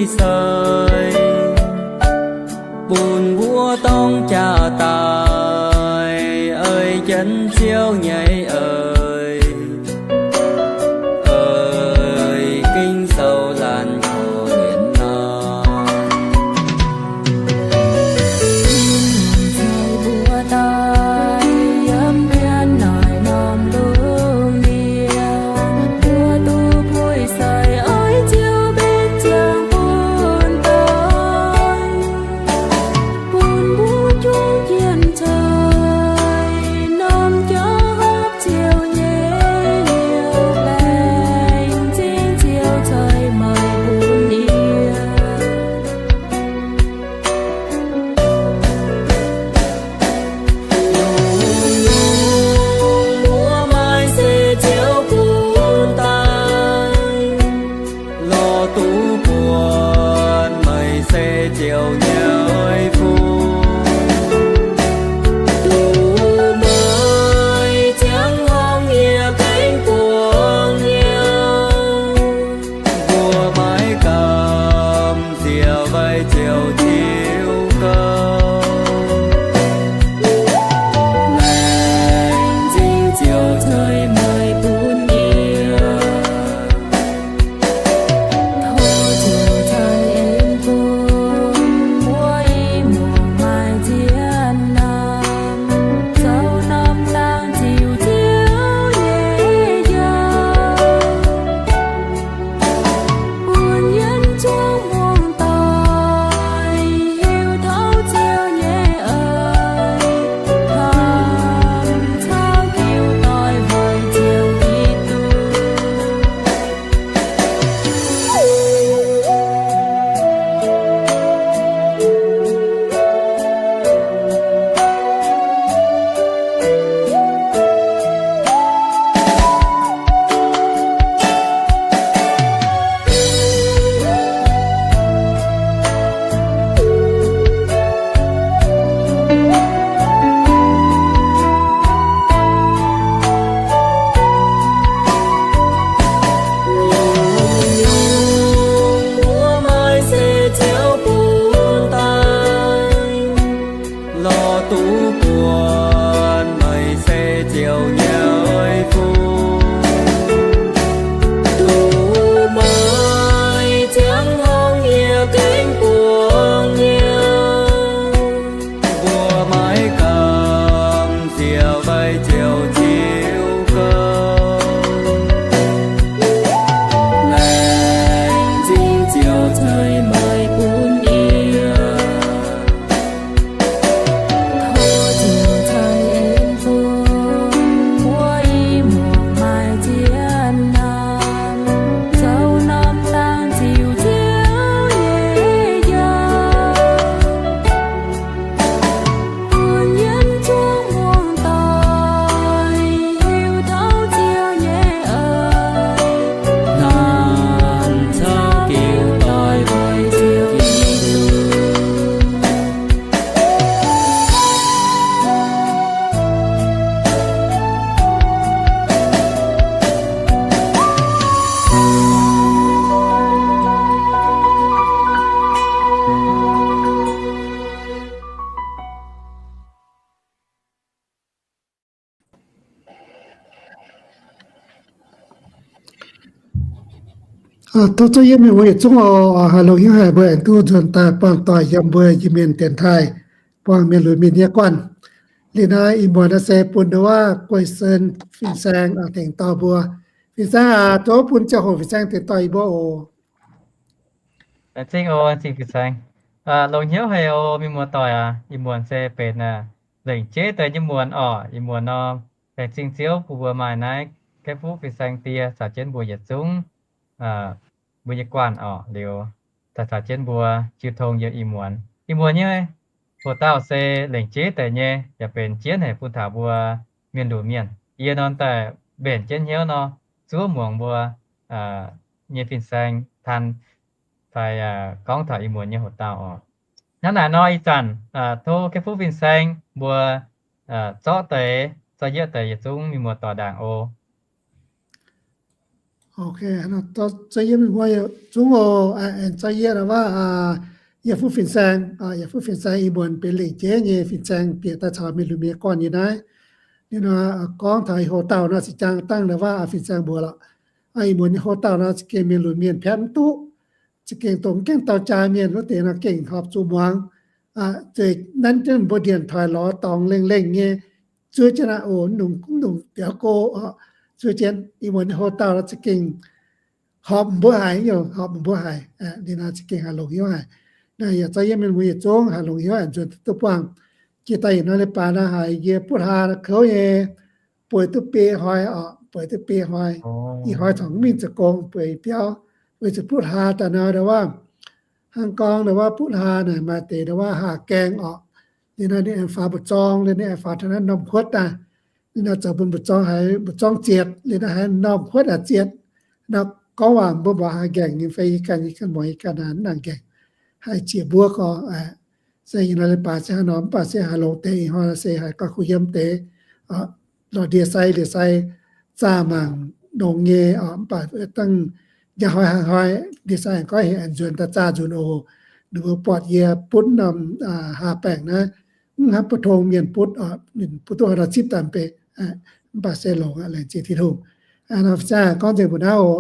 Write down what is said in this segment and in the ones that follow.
sei, bun mbuo dorng jaa-daaih ei jienv Ziouv nyei eix, ei Ging-Sou laanh korv-lienh nor. Mbuo daaih yiem mbienv naaic norm lungh ndiev, mbuo duqv puix seix oix Ziouv mbenc ziangh bun daaih, bun mbuo juangc jienv ceix norm jauv hopv Ziouv nyei hnyouv, laengz zingh Ziouv ceix meih bun yie. Lungh ndiev mbuo maaih se Ziouv bun daaih, lorz duqv buatc meih se Ziouv nyei fun. Duqv meih ziangh horngh yie gengh buangh hnyouv. Mbuo maiv gamh nziex weic Ziouv Ziouv gouv, laengz zingh Ziouv ceix meih bun yie. Tov Ziouv ceix en bun mbuo i muangx maaih zien norm, zoux norm dangh ziux Ziouv nyei jauv, bun yiem zuangx muangx doic hiuv taux Ziouv nyei eix, hnamv caux jiu doic weic Ziouv Giduc. Mbuo maaih se Ziouv bun daaih, lorz duqv buatc meih se Ziouv nyei fun. Duqv meih ziangh horngh yie gengh buangh hnyouv. Mbuo maiv gamh nziex weic Ziouv Ziouv gouv, laengz zingh Ziouv ceix meih bun yie. Tov Ziouv ceix en bun mbuo i muangx maaih zien norm, zoux norm dangh ziux Ziouv nyei jauv, bun yiem zuangx muangx doic hiuv taux Ziouv nyei eix, hnamv caux jiu doic weic Ziouv Giduc. Tov zuov yie mienh muoz yietc zungv oc, haih longx hnyouv haic mbuo aengx duqv nzuonx daaih buangh doic yiem mbuo Iu-Mienh dienx taaih, buangh mienh lunx mienh nyei guanh. Liuz naaiv ih muonz naaiv se bun nduov Guei Sen fin-saeng dengc dorh mbuo. Fin-saeng aac, tov bun ziangh hoc fin-saeng dengc dorh yie mbuo oc. Laengz zingh oc, laengz zingh fin-saeng. Longx hnyouv haic oc mienh muoz doic aac, ih muonz se benx lengc jeiv deix nyei muonz oc. Ih muonz nor, laengz zingh Ziouv bun mbuo maaih naaiv Gaiv Fuqv fin-saeng die caux jienv mbuo yietc zungv mbuo nyei guanh oc. Liuz daaih caux jienv mbuo jiu tong yiem ih muonz. Ih muonz nyei hoc dauh se lengc jeiv deix nyei, yaac benx jienv haic bun taux mbuo mienh lunx mienh. Yie nor daaih mbenc jienv hnyouv nor, zuov muangx mbuo nyei fin-saeng taan fai gorngv taux ih muonz nyei hoc dauh oc. Hnangv naaic nor ih zanc tov Gaiv Fuqv fin-saeng mbuo zorqv deix, zorqv yietv deix yietc zungv mienh muoz doic ndaangc oc. Ok, za'gengh mbuo yietc zungv oc, aengx zorqv yie waac, yietc fuqv fin-saeng, yietc fuqv fin-saeng ih muonz benx lengc jeiv nyei fin-saeng bieqc daaih caux mienh lunx mienh gorn yie naaiv. Ninh nor gorngv taux houv dauh nor, zinh ndaangc dangh waac fin-saeng mbuox lorqc. Ih muonz nyei houv dauh nor za'gengh mienh lunx mienh piatv mv duqv, za'gengh dongh mv gaengh dau jaa mienh wuov deix nor gengh horpc zuqc muangx. Zeiz nanv jienv mbuo ndienc toic lorz dorngx lengh lengh nyei, zuov jienv aqv oc, mv nungx diaux go oc, zuov jienv. Ih muonz nyei houv dauh nor za'gengh horpc mbuo haic, horpc mbuo haic, ninh nor za'gengh haih longc hnyouv haic. Naaiv yaac zorqv yie mienh mbuo yietc zungv haih longc hnyouv haic nzuonx duqv buangh. Jiex daaih yietc norm leiz-baaix naaiv haiz yie butv hlaax kouv nyei, bueix duqv biei hnoi oc, bueix duqv biei hnoi. Ih hnoi corc mv mingh zoux gong, bueix biauv, weic zuqc butv hlaax daaih nor ndau waac, hnangv gorngv ndau waac butv hlaax naaic maaih deix ndau waac haah gaeng oc. Liuz nor ninh aengx faaux mbu'zorng, liuz ninh aengx faaux taux naaiv norm kuotv daaih. Liuz nor zoux bun mbu'zorng haiz mbu'zorng zietc, liuz nor haiz norm kuotv aengx zietc. Nor gorngv waac mbuo mbuox haih nqaengc nyei fai yie ganh, yie ganh mbuox yie ganh naaic mv nangc nqaengc, haih zieqc mbuov gorx. Se ih hnoi leiz-baaix se hnangv nor, mv baac se haih longc deix ih hnoi se haih gauh kuh yiem deix. Lorz ndie-sai, ndie-sai zaah mangc nongx nyei oc, mv baac dangh njang hnoi hnangv hnoi ndie-sai aengx goiv heuc aengx nzuonx daaih zaah nzunc oc. Ninh mbuo buatc yie butv norm hlaax baengc naaiv, mv hnangv mbuo tong mienh butv, ninh butv duqv haaix nor zipv daaih mv bei. Mv baac se longx aqv, laengz zingh Tin-Hungh. Nor fin-saeng gorngv nzengc mbuo naaiv oc.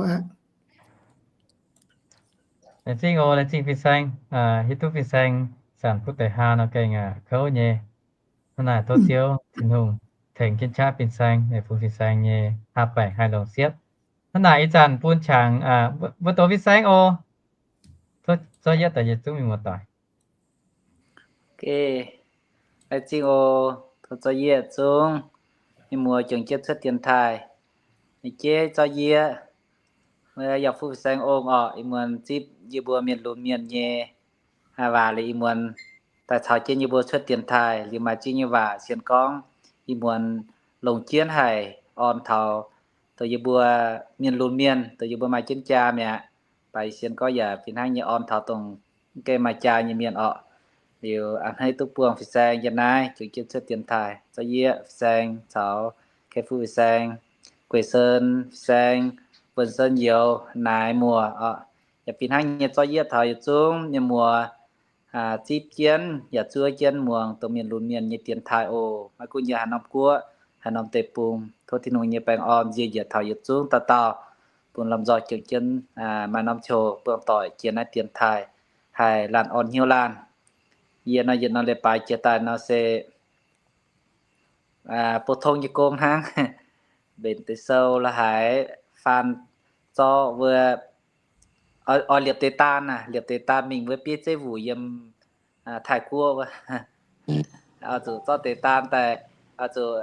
Laengz zingh oc, laengz zingh fin-saeng. Hiuv duqv fin-saeng zanc butv deix hlaax nor gengh kouv nyei. Hnangv naaic tov Ziouv Tin-Hungh tengx jienv qaqv fin-saeng, bun fin-saeng nyei hlaax baengc haih longc siepv. Hnangv naaic ih zanc bun qangx mbuo doz fin-saeng oc. Zorqv yietv daaih yietc zungv mienh muoz-doic. Laengz zingh oc, tov zorqv yietv zungv mienh muoz juangc jienv cuotv dienx taaih. Jeiv zorqv yietv, yaac fuqv fin-saeng ong orqc, ih muonz zipv yie mbuo mienh lunx mienh nyei waac liuz ih muonz daaih caux jienv yie mbuo cuotv dienx taaih liuz maaih zingv nyei waac sienx gorngv ih muonz longc jienv haic orn taux dongh yie mbuo mienh lunx mienh, dongh yie mbuo maaih jienv jaa mi'aqv. Baac sienx gorngv yaac fih hnangv nyei orn taux dongh mv gaengh maaih jaa nyei mienh orqc. Liuz a'hneiv duqv buangh fin-saeng yiem naaiv juangc jienv cuotv dienx taaih, zorqv yietv fin-saeng caux Kai Fu fin-saeng, Guei Sen fin-saeng, Buonv Sen Youz, Naaiv Muoz orqc. Yaac fih hnangv nyei zorqv yietv taux yietc zungv mienh muoz zipv jienv yaac zuov jienv muangx dongh mienh lunx mienh nyei dienx taaih oc. Maiv gunv yiem haaix norm guoqv, haaix norm deic-bung, tov Tin-Hungh nyei baengh orn nzie njiec taux yietc zungv dauh dauh, bun lomh nzoih juangc jienv maaih norm qouh buangh doic jiex naaiv dienx taaih, haih laanh orn hnyouv laanh. Yie nor yietc norm leiz-baaix jiex daaih nor se bov tong nyei gong hnangv, mbenc deix sou la'haiz faan zorqv wuov, oix liepc deix daan aac, liepc deix daan mingh wuov bieiv zeiv wuc yiem Taiv-Guoqv wuov. Oix zuqc zorqv deix daan daaih, oix zuqc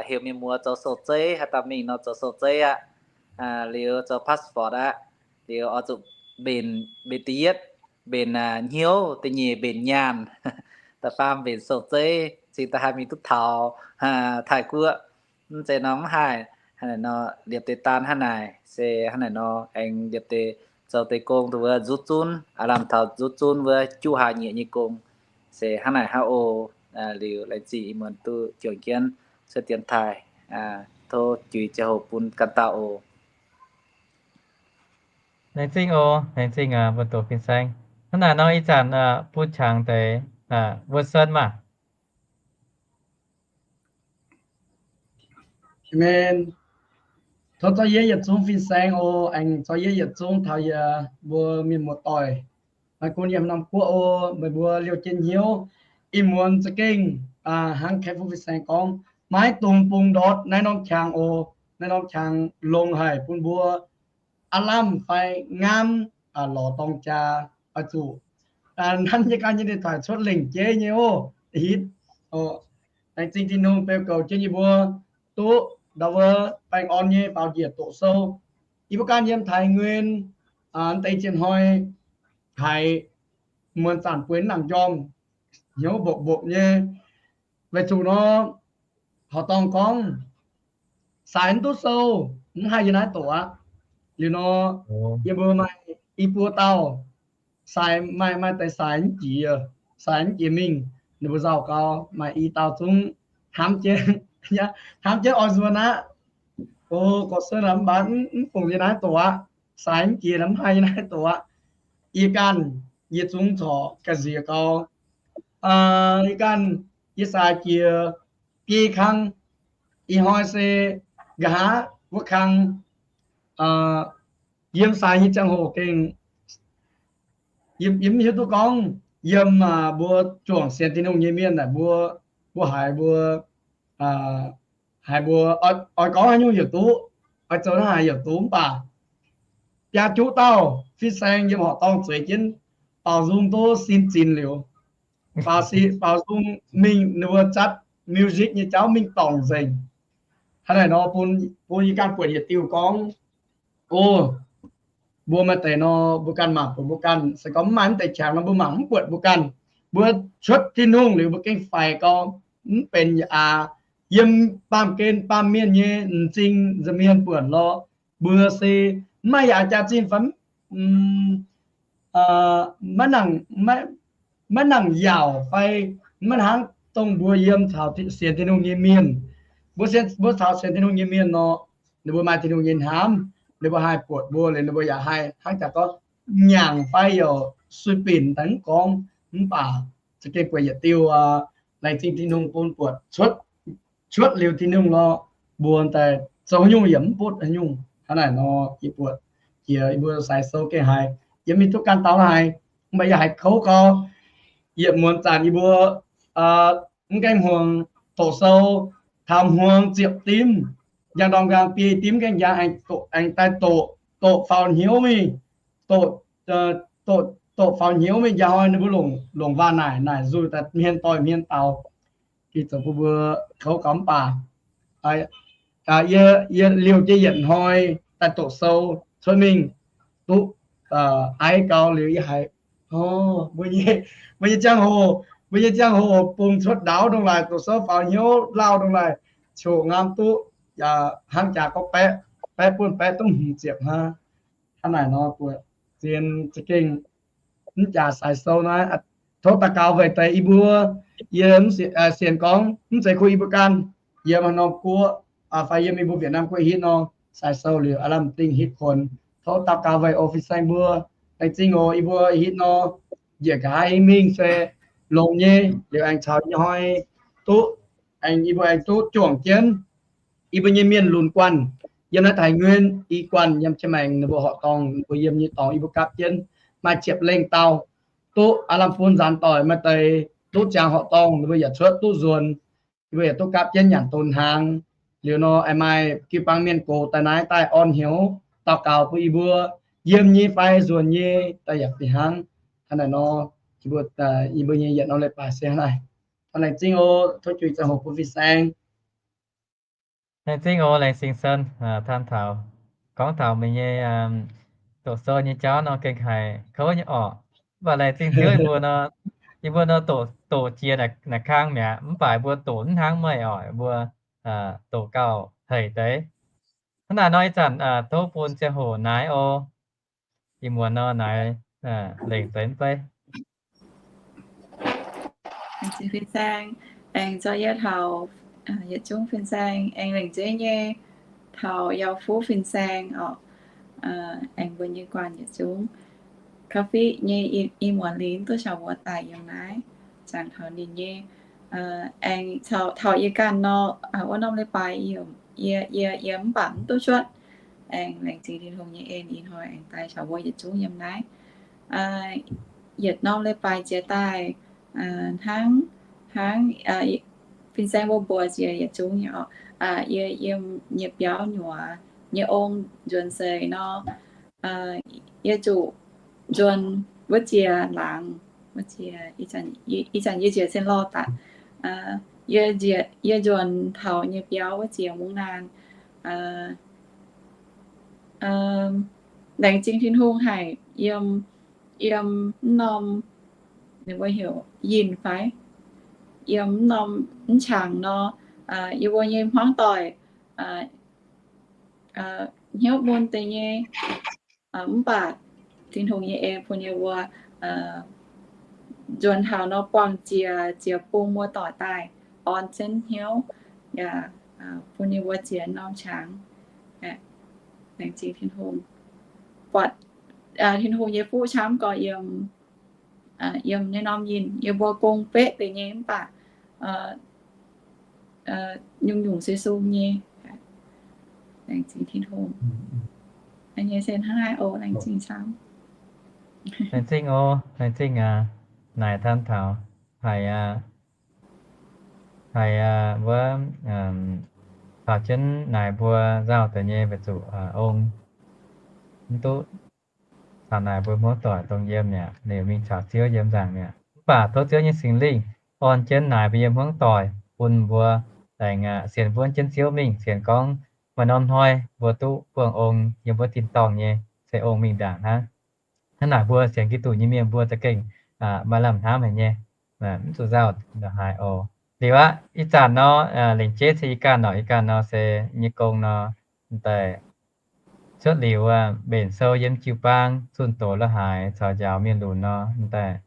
heuc mienh muoz zoux sou-zeiv, haaix dauh mingh nor zoux sou-zeiv aqv, liuz zoux passport aqv, liuz oix zuqc mbenc, mbenc da'yietv, mbenc hnyouv, da'nyeic mbenc nyaanh, da'faam mbenc sou-zeiv, cingx daaih haih mingh duqv taux Taiv-Guoqv. Mv zeiz nor mv haih. Hnangv naaic nor, liepc deix daan hnangv naaic, se hnangv naaic nor aengx liepc deix zoux deix gong dongh wuov nzuqc zunv, aav lamh taux nzuqc zunv wuov juqv hlaax nyieqc nyei gong, se hnangv naaic hnangv oc. Liuz laengz zingh ih muonz duqv juangc jienv cuotv dienx taaih, tov juix ziangh hoc bun ganh dauh oc. Laengz zingh oc, laengz zingh mbuo doqc fin-saeng. Hnangv naaic nor ih zanc bun qangx deix Wuov Sen maah. Amen. Tov zorqv yietv yietc zungv fin-saeng oc, aengx zorqv yietv yietc zungv taux yie mbuo mienh muoz-doic. Maiv gunv yiem norm guoqv oc, meih mbuo liouh jienv hnyouv. Ih muonz za'gengh hnangv Kai Fu fin-saeng gorngv, maiv dungx bungx ndortv naaiv norm qangx oc. Naaiv norm qangx longx haic bun mbuo aav lamh fai ngamv lorz dorng jaa, oix zuqc nanv jienv ganh nyei điện thoại cuotv lengc jeiv nyei oc. Hitv, laengz zingh Tin-Hungh beu goux jienv yie mbuo duqv ndau wuov baengh orn nyei faaux njiec doqc sou. Yie mbuo ganh yiem Thái Nguyên deix zienh hnoi haiz muonz zanc bueix nangc njormh, hnyouv mbopv mbopv nyei. Weic zuqc nor, horqc dorngh gorngv, saaix mv duqv sou, mv haih yiem naaiv doqc aqv. Liuz nor, yie mbuo maaih i buo dauh, saaix maaih, maaih deix saaix mv jiex, saaix mv jiex mingh, ninh mbuo nzauh gau, maaih i dauh zungv hnamv jienv, hnamv jienv oix nzuonx aqv. O, gorqv-sen aac, mv baac mv fungc yiem naaiv doqc aqv. sai mv jiex mv haih naaiv doqc aqv. Yie ganh, yie zungv corc ga'nziex gau. Yie ganh, yie sai jiex biei kang. Ih hnoi se nqa'haav wuov kang yiem sai nyei ziangh hoc gengh yie mv hiuv duqv gorngv yiem mbuo juangc sienx Tin-Hungh nyei mienh naaic mbuo, mbuo haiz mbuo, haiz mbuo oix gorngv haaix nyungc yaac duqv, oix zoux hnangv haaix yaac duqv mv baac biaa juqv dauh fin-saeng yiem horqc dorngh zueiz jienv baaux nzung duqv sin zinx liuz, baaux, baaux nzung mingh ninh mbuo zatv music nyei jauv mingh dorngc nzengc. Hnangv naaic nor bun, bun yie ganh buatc yietc diuh gorngv, o, mbuo maaih deix nor mbuo ganh mangc buatc mbuo ganh, se gorngv mv maaih mv deix qangx nor mbuo mangc mv buatc mbuo ganh. Mbuo cuotv Tin-Hungh liuz mbuo gengh faix gau, mv benx aax, yiem baamh gen baamh mienh nyei m'zing nza'hmien buonc lorqc. Mbuo se mv maaih yaac jaax-zinh fai maiv nangc, maiv nangc yaauc fai maiv hnangv dongh mbuo yiem caux sienx Tin-Hungh nyei mienh. Mbuo, mbuo caux sienx Tin-Hungh nyei mienh nor, ninh mbuo maaih Tin-Hungh nyei hnamv, ninh mbuo haih buatc mbuo liuz ninh mbuo yaac haih hnangv jaax gorngv nyaangc fai youc sueih binc daaih mv gorngv. Mv baac za'gengh buatc yietc diuh laengz zingh Tin-Hungh bun buatc cuotv, cuotv liuz Tin-Hungh lorqc, mbuo daaih zoux haaix nyungc yaac mv butv haaix nyungc. Hnangv naaic nor yie buatc jiex yie mbuo sai sou gengh haiz yie mingh duqv ganh dau haiz, mv baac yie haiz kouv gau. Yietc muonz zanc yie mbuo mv gaengh hmuangx doqc sou, taux hmuangx ziepc dimv, njang ndorm nqaang biei dimv gaengh njang aengx daaih doqc, doqc faaux hnyouv mingh, doqc, doqc faaux hnyouv mingh njang hnoi ninh mbuo longc, longc waac naaic, naaic nzuih daaih hmien doic hmien daux. Ih zoux bun mbuo kouv gau mv baac yie, yie liouh jienv yietc hnoi daaih doqc sou cuotv mingh duqv aiv gau liuz yie haiz, o, mbuo nyei, mbuo nyei ziangh hoc, mbuo nyei ziangh hoc bungx cuotv ndaauv ndongc laaih, doqc sou faaux hnyouv lauh ndongc laaih, coqv ngamv duqv, hnangv jaax gorngv baeqv, baeqv buonv baeqv duqv hmz ziepc hnangv. Hnangv naaic nor buatc zien za'gengh mv jaax sai sou naaiv, tov daux gaux weic deix yie mbuo, yie sienx gorngv mv zeiz kuv yie mbuo ganh, yiem haaix norm guoqv fai yiem yie mbuo Việt Nam guoqv hitv nor, sai sou liuz aav lamh dingh hitv kuonx. Tov daux gaux weic o fin-saeng mbuo, laengz zingh oc. Yie mbuo hitv nor, njiec nqa'haav hingv mingh se longx nyei, liuz aengx caux ih hnoi duqv, aengx yie mbuo aengx duqv juangc jienv yie mbuo nyei mienh lunx guanh yiem naaiv Taiv Nguyen, i guanh yiem Jiex Maengx ninh mbuo horqc dorngh, ninh mbuo yiem nyei dorngx yie mbuo gapv jienv maaih ziepc lengh dauh duqv aav lamh bun nzaanx doic maaih deix duqv ziangx horqc dorngh, ninh mbuo yaac cuotv duqv nzuonx, yie mbuo yaac duqv gapv jienv nyanc donx hnaangx. Liuz nor aengx maaih jiu-baang mienh gox daaih naaiv daaih orn hnyouv daux gaux bun yie mbuo yiem nyei fai nzuonx nyei daaih yaac fih hnangv. Hnangv naaic nor, yie mbuo, yie mbuo nyei yietc norm leiz-baaix se hnangv naaic. Laengz zingh oc. Tov juix ziangh hoc bun fin-saeng. Laengz zingh oc, laengz zingh Sen, taan taux, gorngv taux meih nyei doqc sou nyei jauv nor gengh haiz kouv nyei orqc. Mv baac laengz zingh Ziouv yie mbuo nor, yie mbuo nor doqc, doqc jiex naaic kang mi'aqv, mv baac mbuo doqc mv hnangv meih oc, mbuo doqc gauh haic deix. Hnangv naaic nor ih zanc tov bun ziangh hoc naaiv oc. Ih muonz nor naaiv lengc deix mv bei. Laengz zingh fin-saeng, aengx zorqv yie taux yietc zungv fin-saeng, aengx lengc jeiv nyei taux Yauh Fuqv fin-saeng oc, aengx mbuo nyei guanh yietc zungv. Kaux fiqv nyei ih muonz lingc duqv caux mbuo daaih yiem naaiv, jangx taux ninh nyei, aengx taux yie ganh nor, wuov norm leiz-baaix yie, yie, yie mv baac mv duqv cuotv. Aengx laengz zingh Tin-Hungh nyei en ih hnoi aengx daaih caux mbuo yietc zungv yiem naaiv. Yietc norm leiz-baaix jiex daaih, hnangv, hnangv fin-saeng mbuo mbuox jiex yietc zungv nyei oc, yie yiem nyei biauv nyuoz nyei ong nzuonx seix nor, yie zuqc nzuonx wuov jiex laangz, wuov jiex ih zanc yie njiec cien lorh daaih, yie nzuonx taux nyei biauv wuov jiex mungv naanh. Laengz zingh Tin-Hungh haic, yiem, yiem mv norm, ninh mbuo heuc yinh fai, yiem mv norm mv qangx nor, yie mbuo nyei hmuangv doic hnyouv mun deix nyei, mv baac Tin-Hungh nyei en bun yie mbuo nzuonx taux nor buangh jiex, jiex bung muoz-doic daaih orn jienv hnyouv, yaac bun yie mbuo jiex norm qangx. Laengz zingh Tin-Hungh. buatc Tin-Hungh nyei fuqv camv gorx yiem, yiem naaiv norm yinh, yie mbuo gong beqv deix nyei mv baac nyungc-nyungc se sung nyei. Laengz zingh Tin-Hungh. Nyei se hnangv naaiv oc. Laengz zingh camv. Laengz zingh oc. Laengz zingh aac. Naaic ท่าน taux haic aac. Haiz wuov taux jienv naaic mbuo nzauh deix nyei weic zuqc ong mv duqv caux naaic mbuo hmuangv doic dongh yiem mi'aqv, liuz mingh caux Ziouv yiem nzaangc mi'aqv. Mv baac tov Ziouv nyei Singx Lingh orn jienv naaic mbuo yiem hmuangv doic bun mbuo aengx sienx wuonv jienv Ziouv mingh, sienx gorngv maaih norm hnoi mbuo duqv buangh ong yiem wuov tin-dorngh nyei, se ong mingh ndaangc hnangv. Hnangv naaic mbuo sienx Giduc nyei mienh mbuo za'gengh maaih lamh hnamv haic nyei, mv zuqc nzauh haaix oc. Liuz aqv, ih zanc nor, lengc jeiv se ih ganh nor, ih ganh nor se nyei gong nor, daaih cuotv liuz, mbenc sou yiem jiu-baang zunh doz la'haaix caux njaaux mienh lunx nor, daaih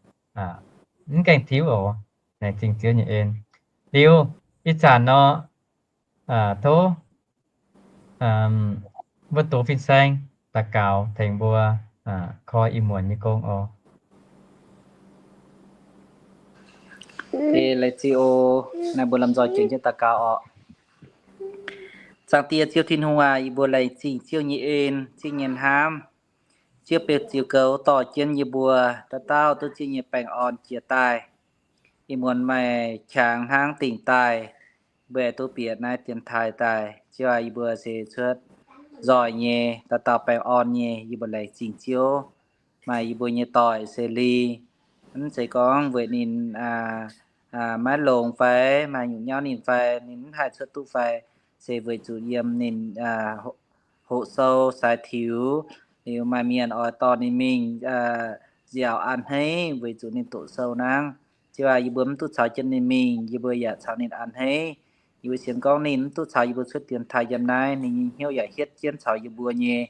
mv gaengh tiuv oc. Laengz zingh Ziouv nyei en. Liuz, ih zanc nor, tov mbuo doz fin-saeng daux gaux tengx mbuo koi ih muonz nyei gong oc. Laengz zingh oc. Naaiv mbuo lomh nzoih juangc jienv daux gaux oc. Zaangc Diex Ziouv Tin-Hungh aac, yie mbuo laengz zingh Ziouv nyei en, Ziouv nyei hnamv. Ziouv beu ziux goux dorh jienv yie mbuo dauh dauh duqv Ziouv nyei baengh orn jiex daaih. Ih muonz maaih qangx hnangv dingc daaih, mbuo duqv bieqc naaiv dienx taaih daaih. Ziouv aac, yie mbuo se cuotv nzoih nyei, dauh dauh baengh orn nyei, yie mbuo laengz zingh Ziouv. Maaih yie mbuo nyei doic se Li, mv zeiz gorngv weic ninh maiv longx fai maaih nyungc nyauv ninh fai ninh mv haih cuotv duqv fai, se weic zuqc yiem ninh hoqc sou sai tiux, liuz maaih mienh oix dorh ninh mingh nziaauc a'hneiv weic zuqc ninh doqc sou nangv. Ziouv aac, yie mbuo mv duqv caux jienv ninh mingh, yie mbuo yaac caux ninh a'hneiv. Yie mbuo sienx gorngv ninh mv duqv caux yie mbuo cuotv dienx taaih yiem naaiv, ninh nyei hnyouv yaac hietv jienv caux yie mbuo nyei.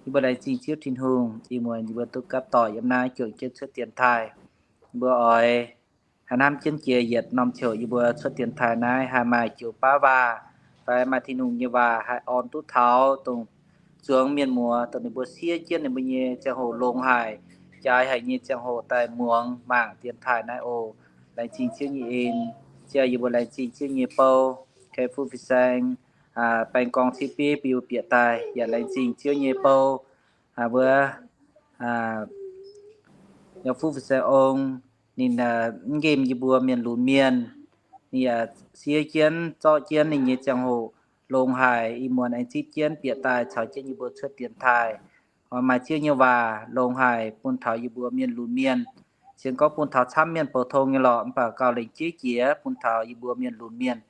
Yie mbuo laengz zingh Ziouv Tin-Hungh, ih muonz yie mbuo duqv gapv doic yiem naaiv juangc jienv cuotv dienx taaih. Yie mbuo oix haih hnamv jienv jiex yietc norm ziouc yie mbuo cuotv dienx taaih naaiv haih maaih joux baav waac fai maaih Tin-Hungh nyei waac haih orn duqv taux dongh zuangx mienh muoz, dongh ninh mbuo siev jienv ninh mbuo nyei ziangh hoc longx haic, jaaix haic nyei ziangh hoc daaih muangx mangc dienx taaih naaiv oc. Laengz zingh Ziouv nyei en. Ziouv, yie mbuo laengz zingh Ziouv nyei bou, kai fuqv fin-saeng, baeng gorngv ciev bieiv bun yie mbuo bieqc daaih. Yaac laengz zingh Ziouv nyei bou, wuov, yaac fuqv fin-saeng ong, ninh mv nqemh yie mbuo mienh lunx mienh. Ninh yaac siev jienv zorqv jienv ninh nyei ziangh hoc longx haic, ih muonz aengx zipv jienv bieqc daaih caux jienv yie mbuo cuotv dienx taaih. Oix maaih Ziouv nyei waac longx haic bun taux yie mbuo mienh lunx mienh. Sienx gorngv bun taux camv mienh pou-tong nyei lorqc, mv baac gauh lengc jeiv jiex bun taux yie mbuo mienh lunx mienh.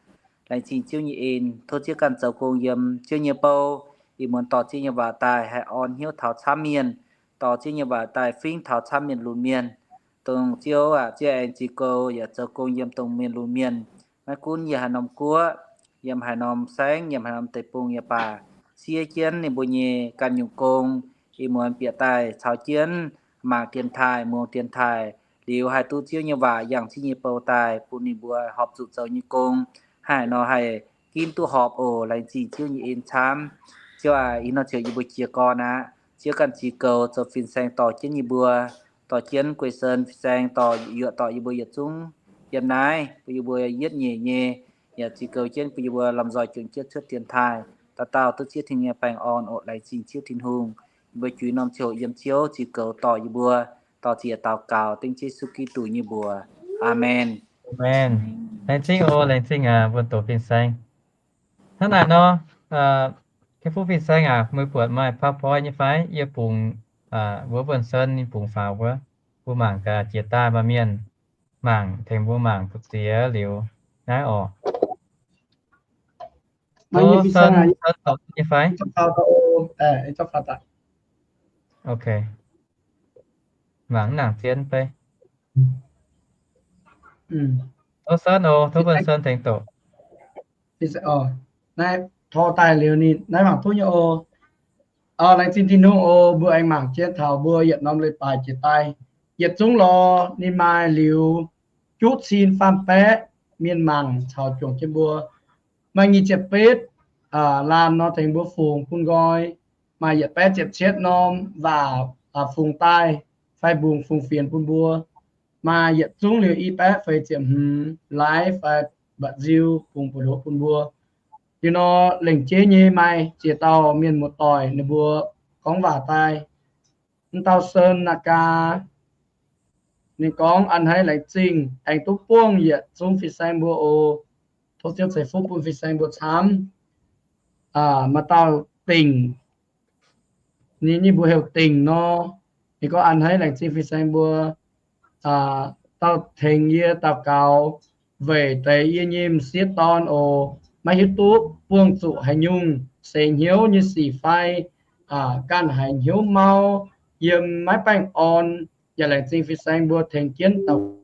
Laengz zingh Ziouv nyei en. Tov Ziouv ganh zoux gong yiem Ziouv nyei bou. Ih muonz dorh Ziouv nyei waac daaih haih orn hnyouv taux camv mienh, dorh Ziouv nyei waac daaih fingv taux camv mienh lunx mienh. Dongh Ziouv aac, Ziouv aengx ziux goux yaac zoux gong yiem dongh mienh lunx mienh. Maiv gunv yiem haaix norm guoqv, yiem haaix norm saengv, yiem haaix norm deic-bung yaac baac, siev jienv ninh mbuo nyei ganh nyungc gong. Ih muonz bieqc daaih caux jienv mangc dienx taaih, muangx dienx taaih, liuz haih duqv Ziouv nyei waac yangh Ziouv nyei bou daaih bun ninh mbuo horpc zuqc zoux nyei gong. Haih nor haih ginv duqv horpc oc. Laengz zingh Ziouv nyei en camv. Ziouv aac, ih norm ziouc yie mbuo jiez gorn aqv. Ziouv ganh ziux goux zoux fin-saeng dorh jienv yie mbuo, dorh jienv guei sen fin-saeng dorh yuoqc dorh yie mbuo yietc zungv yiem naaiv, bun yie mbuo yietv nyeic nyei, yaac ziux goux jienv bun yie mbuo lomh nzoih juangc jienv cuotv dienx taaih. Dauh dauh duqv Ziouv Tin-Hungh nyei baengh orn oc. Laengz zingh Ziouv Tin-Hungh. Yie mbuo juix norm ziouc yiem Ziouv ziux goux dorh yie mbuo, dorh ziec daux gaux dengv Yesu Giduc nyei mbuox. Aamen. Aamen. Laengz zingh oc, laengz zingh aac, mbuo doqc fin-saeng. Hnangv naaic nor, kei fuqv fin-saeng aac, meih buatc maaih PowerPoint nyei fai? Yie bungx wuov Mbuonv Sen ninh bungx faaux wuov, mbuo mangc gaax jiex daaih maaih mienh mangc, tengx mbuo mangc duqv ziex liuz naaiv orqc. Mbuonv Sen, Sen doqc nyei fai? Ok. Mangc nangc zien fai? Tov Sen oc, tov Mbuonv Sen tengx doqc. Naaiv tor daaih liuz ninh naaiv mangc duqv nyei oc. Laengz zingh Tin-Hungh oc, mbuo aengx mangc jienv taux mbuo yietc norm leiz-baaix jiex daaih. Yietc zungv lorz ninh maaih liuz juqv cin faam-baeqv mienh mangc caux juangc jienv mbuo. Maaih nyic ziepc betv laanh nor tengx mbuo fungx bun nqoi. maaih yietc baeqv ziepc cietv norm waac fungx daaih fai mbungx fungx fienx bun mbuo. Maaih yietc zungv liuz i baeqv feix ziepc hmz laaix fai mba'nziu bungx buoz-ndoqv bun mbuo. Liuz nor, lengc jeiv nyei maaih ziex dauh mienh muoz-doic ninh mbuo gorngv waac daaih. M'dauh Sen Naga, ninh gorngv, A'hneiv laengz zingh aengx duqv buangh yietc zungv fin-saeng mbuo oc. Tov Ziouv ceix fuqv bun fin-saeng mbuo camv. Maaih dauh Dingc, ninh nyei mbuox heuc Dingc nor, ninh gorngv, A'hneiv laengz zingh fin-saeng mbuo dauh tengx yie daux gaux weic deix yie nyei m'sieqv dorn oc. Maiv hiuv duqv buangh zuqc haaix nyungc seix hnyouv nyei sic fai ganh haiz hnyouv mau, yiem maiv baengh orn, yaac laengz zingh fin-saeng mbuo tengx jienv daux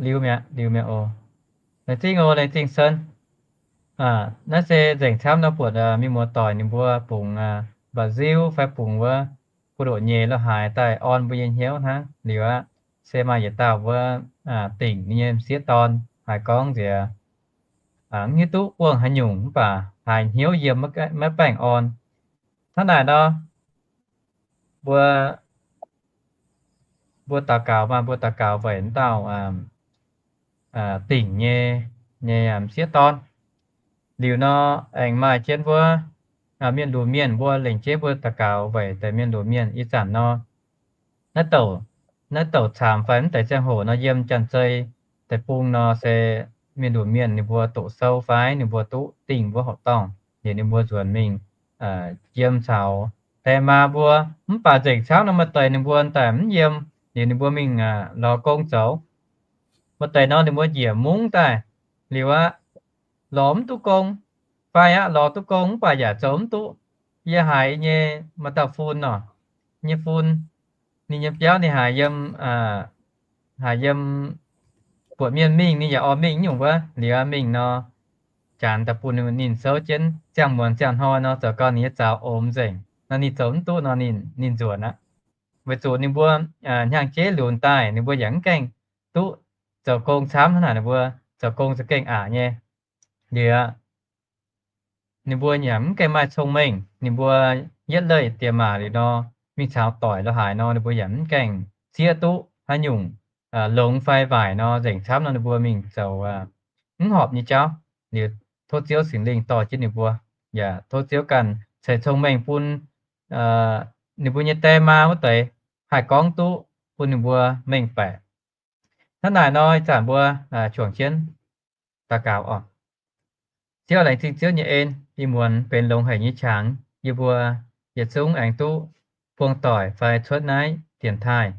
Liuz mi'aqv, liuz mi'aqv oc. Laengz zingh oc, laengz zingh Sen. Naaiv se nzengc camv nor buatc mienh muoz-doic ninh mbuo bungx mba'nziu fai bungx wuov buoz-ndoqv nyeic la'haaix daaih orn mbuo nyei hnyouv hnangv. Liuz aqv, se maaih yietc dauh wuov Dingc ninh nyei m'sieqv dorn haiz gorngv nziex, mv hiuv duqv buangh haaix nyungc mv baac haiz hnyouv yiem maiv baengh orn. Hnangv naaic nor, mbuo, mbuo daux gaux maah, mbuo daux gaux weic m'dauh Dingc nyei, nyei m'sieqv dorn. Liuz nor, aengx maaih jienv wuov mienh lunx mienh, mbuo lengc jeiv mbuo daux gaux weic deix mienh lunx mienh. Ih zanc nor, naaiv douc, naaiv douc caamx fai mv deix ziangh hoc nor, yiem Janx-Zei deic-bung nor se mienh lunx mienh ninh mbuo doqc sou fai ninh mbuo duqv dingh wuov horqc dorngh, liuz ninh mbuo nzuonx mingh yiem caux die maa mbuo. Mv baac nzengc camv nor maaih deix ninh mbuo daaih mv yiem, liuz ninh mbuo mingh lorz gong zoux. Maaih deix nor ninh mbuo njiec mungv daaih, liuz aqv, lorz mv duqv gong, fai aqv, lorz duqv gong mv baac yaac zoux mv duqv. Yie haiz nyei maaih dauh fun nor, nyei fun, ninh nyei biauv ninh haiz yiem, haiz yiem buatc mienh mingh ninh yaac oix mingh nyungc wuov. Liuz aqv, mingh nor, janx daaih bun ninh souv jienv ziangh muonz ziangh hnoi nor zoux gau ninh nyei zaux omx nzengc nor, ninh zoux mv duqv nor ninh, ninh nzuonx aqv. Weic zuqc ninh mbuo hnyangx-jeiv lunx daaih ninh mbuo yaac mv gaengh duqv zoux gong camv hnangv naaic, ninh mbuo zoux gong za'gengh aqc nyei. Liuz aqv, ninh mbuo yaac mv gaengh maaih cong-mengh. Ninh mbuo yietv leih diex maac liuz nor, mingh caux doic la'haaix nor ninh mbuo yaac mv gaengh zieqv duqv haaix nyungc longx fai waaic nor, nzengc camv nor ninh mbuo mingh zoux mv horpc nyei jauv. Liuz tov Ziouv Singx Lingh dorh jienv ninh mbuo, yaac tov Ziouv ganh ceix cong-mengh bun ninh mbuo nyei die maa wuov deix haih gorngv duqv bun ninh mbuo mengh baeqc. Hnangv naaic nor, ih zanc mbuo juangc jienv daux gaux oc. Ziouv, laengz zingh Ziouv nyei en, ih muonz benx longx haic nyei qangx, yie mbuo yietc zungv aengx duqv buangh doic fai cuotv naaiv dienx taaih.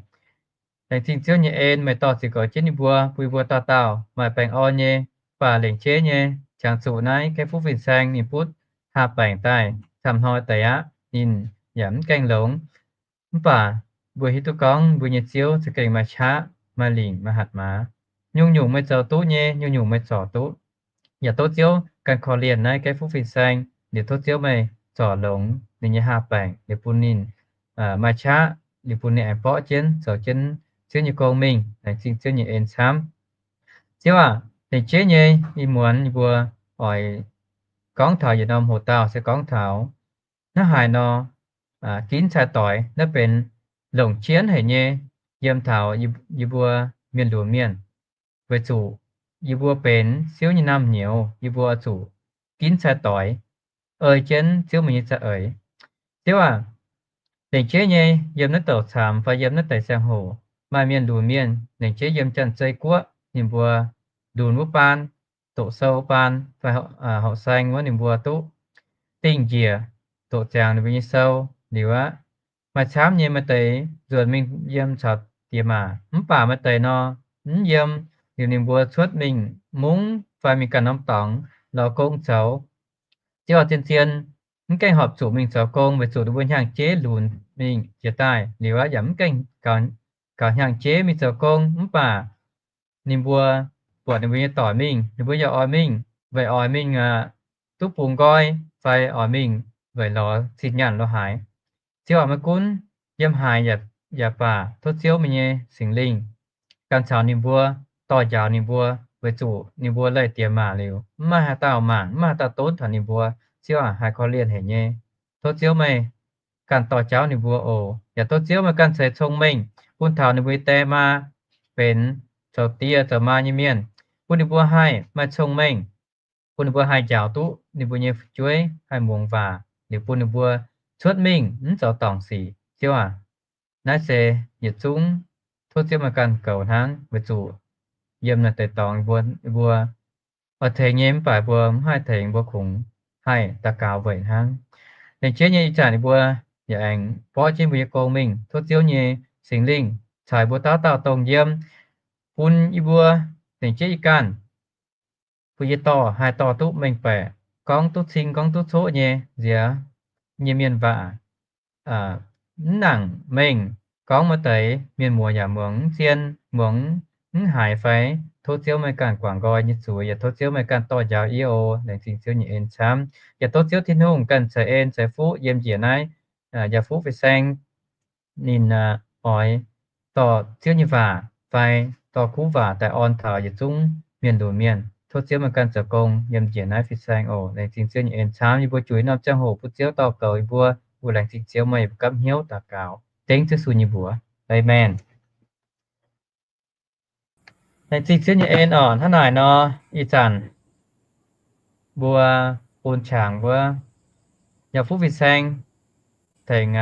Laengz zingh Ziouv nyei en, meih dorh ziux goux jienv yie mbuo, bun yie mbuo dauh dauh maaih baengh orn nyei. Mv baac lengc jeiv nyei, qangx zuqc naaiv Gaiv Fuqv Fin-Saeng ninh butv haah baengc daaih camv hnoi deix aqv. Ninh yaac mv gaengh longx. Mv baac mbuo hiuv duqv gorngv mbuo nyei Ziouv za'gengh maaih qaqv, maaih lingc, maaih hatc maaz. Nyungc-nyungc meih zoux duqv nyei, nyungc-nyungc meih zorc duqv. Yaac tov Ziouv ganh korv-lienh naaiv Gaiv Fuqv Fin-Saeng, liuz tov Ziouv meih zorc longx ninh nyei haah baengc, liuz bun ninh maaih qaqv, liuz bun ninh aengx borqv jienv zoux jienv Ziouv nyei gong mingh. Laengz zingh Ziouv nyei en camv. Ziouv aac, lengc jeiv nyei ih muonz yie mbuo oix gorngv taux yietc norm hoc-dauh se gorngv taux hnangv haaix nor ginv cai-doix. Naaiv benx longc jienv haic nyei yiem taux yie mbuo mienh lunx mienh, weic zuqc yie mbuo benx Ziouv nyei naamh nyouz, yie mbuo oix zuqc ginv cai-doix, ei jienv Ziouv meih nyei za'eix. Ziouv aac, lengc jeiv nyei yiem naaiv douc caamx fai yiem naaiv deix ziangh hoc, maaih mienh lunx mienh lengc jeiv yiem Janx-Zei Guoqv, ninh mbuo lunx wuov baan, doqc sou baan fai horqc saeng wuov, ninh mbuo duqv dingh njiec doqc ziangx ninh mbuo nyei sou. Liuz aqv, maaih camv nyei maaih deix nzuonx mingh yiem caux diex maac, mv baac maaih deix nor mv yiem. Liuz ninh mbuo cuotv mingh mungv fai mingh ganh norm dorngx lorz gong zoux. Ziouv aac, zien-zien mv gaengh horpc zuqc mingh zoux gong weic zuqc ninh mbuo hnyangx-jeiv lunx mingh jiex daaih. Liuz aqv, yaac mv gaengh gaux hnyangx-jeiv mingh zoux gong, mv baac ninh mbuo buatc ninh mbuo nyei doic mingh, ninh mbuo yaac oix mingh weic oix mingh duqv bungx nqoi fai oix mingh weic lorz zinh nyaanh lorz haaix. Ziouv aac, maiv gunv yiem haaix yaac baac, tov Ziouv meih nyei Singx Lingh ganh caux ninh mbuo, dorh njaaux ninh mbuo, weic zuqc ninh mbuo leih diex maac liuz, mv maaih haaix dauh mangc, mv maaih haaix dauh donv taux ninh mbuo. Ziouv aac, haiz korv-lienh haic nyei. Tov Ziouv meih ganh dorh jauv ninh mbuo oc. Yaac tov Ziouv meih ganh ceix cong-mengh bun taux ninh mbuo nyei die maa benx zoux die zoux maa nyei mienh, bun ninh mbuo haih maaih cong-mengh, bun ninh mbuo haih njaaux duqv ninh mbuo nyei fu'jueiv, haih muangx waac, liuz bun ninh mbuo cuotv mingh mv zoux dorngc sic. Ziouv aac, naaiv se yietc zungv tov Ziouv meih ganh goux hnangv, weic zuqc yiem naaiv deix dorngx mbuo, mbuo oix tengx nyei mv baac mbuo mv haih tengx, mbuo kungx haih daux gaux weic hnangv. Lengc jeiv nyei ih zanc ninh mbuo yaac aengx borqv jienv mbuo nyei gong mingh, tov Ziouv nyei Singx Lingh caux mbuo dauh dauh dongh yiem, bun yie mbuo lengc jeiv ih ganh mbuo nyei dorh haih dorh duqv mengh baeqc, gorngv duqv cing gorngv duqv coqv nyei nziex nyei mienh waac, mv nangc mengh gorngv maaih deix mienh muoz yaac muangx mv zien, muangx mv haiz fai. Tov Ziouv meih ganh guangc nqoi nyei zuiz, yaac tov Ziouv meih ganh dorh njaaux yie oc. Laengz zingh Ziouv nyei en camv. Yaac tov Ziouv Tin-Hungh ganh ceix en ceix fuqv yiem njiec naaiv, yaac fuqv fin-saeng ninh oix dorh Ziouv nyei waac fai dorh kuv waac daaih orn taux yietc zungv mienh lunx mienh. Tov Ziouv meih ganh zoux gong yiem njiec naaiv fin-saeng oc. Laengz zingh Ziouv nyei en camv. Yie mbuo juix norm ziangh hoc bun Ziouv dorh goux yie mbuo. Mbuo laengz zingh Ziouv, meih yie mbuo gapv hnyouv daux gaux dengv Ziouv Yesu nyei mbuox. Aamen. Laengz zingh Ziouv nyei en oc. Hnangv naaic nor, ih zanc mbuo bun qangx mbuo yaac fuqv fin-saeng tengx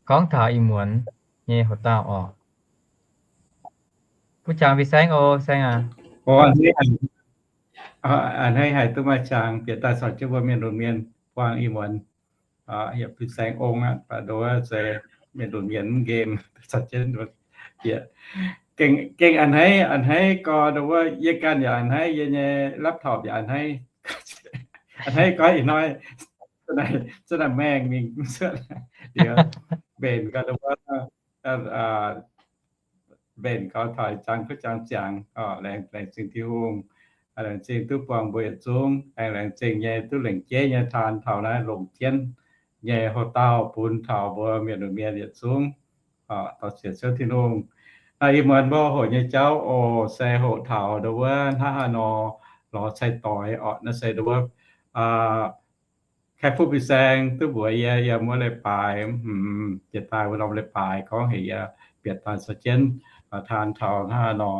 gorngv taux ih muonz nyei hoc dauh oc. Bun qangx fin-saeng oc, saeng aac. A'hneiv haiz duqv maaih qangx bieqc daaih caux jienv mbuo mienh lunx mienh buangh ih muonz, yaac fin-saeng ong aqv, baac nduov se mienh lunx mienh mv nqemh caux jienv bieqc. Gengh a'hneiv, a'hneiv gorx nduov, yie ganh yaac a'hneiv, yie nyei laptop yaac a'hneiv. A'hneiv gorx ih hnoi za'naaiv maengh mingh cuotv liuz, mbenc gorx nduov, mbenc gorx taux jangx kuv jangx ziangx. Laengz zingh Tin-Hungh, laengz zingh duqv buangh mbuo yietc zungv, aengx laengz zingh nyei duqv lengc jeiv nyei taan taux naaiv longc jienv nyei hoc dauh bun taux mbuo mienh lunx mienh yietc zungv. Dorh sienx Ziouv Tin-Hungh. Ih muonz mbuo hoqc nyei jauv oc, se hoqc taux nduov wuov hnangv haaix nor lorz cai-doix oc. Naaiv se nduov wuov, kaeqv fuqv fin-saeng duqv mbuox yie, yiem wuov leiz-baaix, jiex daaih wuov norm leiz-baaix gorngv heuc yie bieqc daaih caux jienv taan taux hnangv haaix nor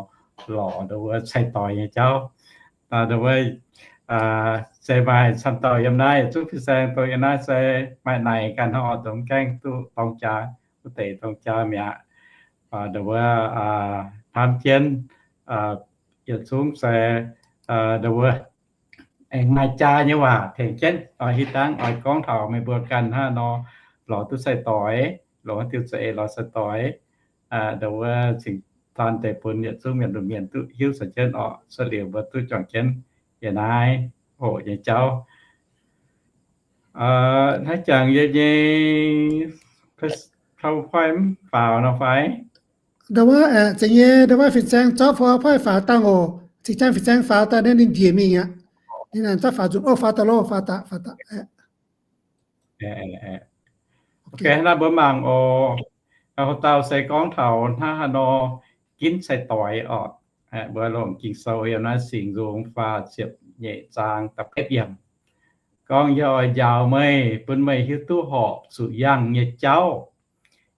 lorz nduov wuov cai-doix nyei jauv. Nduov wuov se maaih camv dauh yiem naaiv yietc zungv fin-saeng dongh yiem naaiv se maaih naaic ganh hnangv oc, dongh mv gaengh duqv dorng jaa, duqv deix dorng jaa mi'aqv. Nduov wuov hnamv jienv yietc zungv se nduov wuov aengx maaih jaa nyei waac tengx jienv oix hitv dangv oix gorngv taux meih mbuo ganh hnangv nor lorz duqv cai-doix, lorz diuh za'eix lorz cai-doix, nduov wuov cingx daan deix bun yietc zungv mienh lunx mienh duqv hiuv caux jienv oc. Cuotv liuz mbuo duqv juangc jienv yiem naaiv hoqc nyei jauv. Hnangv jangx yie nyei PowerPoint mv faaux nor fai? Nduov wuov, za'gengh nyei nduov wuov fin-saeng zorqv PowerPoint faaux dangh oc. Cingx jangx fin-saeng faaux daaih naaiv ninh njiec mingh aqv. Ninh zorqv faaux nzunc, o, faaux daaih loh, faaux daaih, faaux daaih. Naaiv mbuo mangc oc. Hoc dauh se gorngv taux hnangv haaix nor ginv cai-doix oc. Mbuo longc Ging-Sou yiem naaiv Singx Nzung faah ziepc nyeic zaang da'betv yiemc gorngv, yie oix njaaux meih, bun meih hiuv duqv horpc zuqc yangh nyei jauv.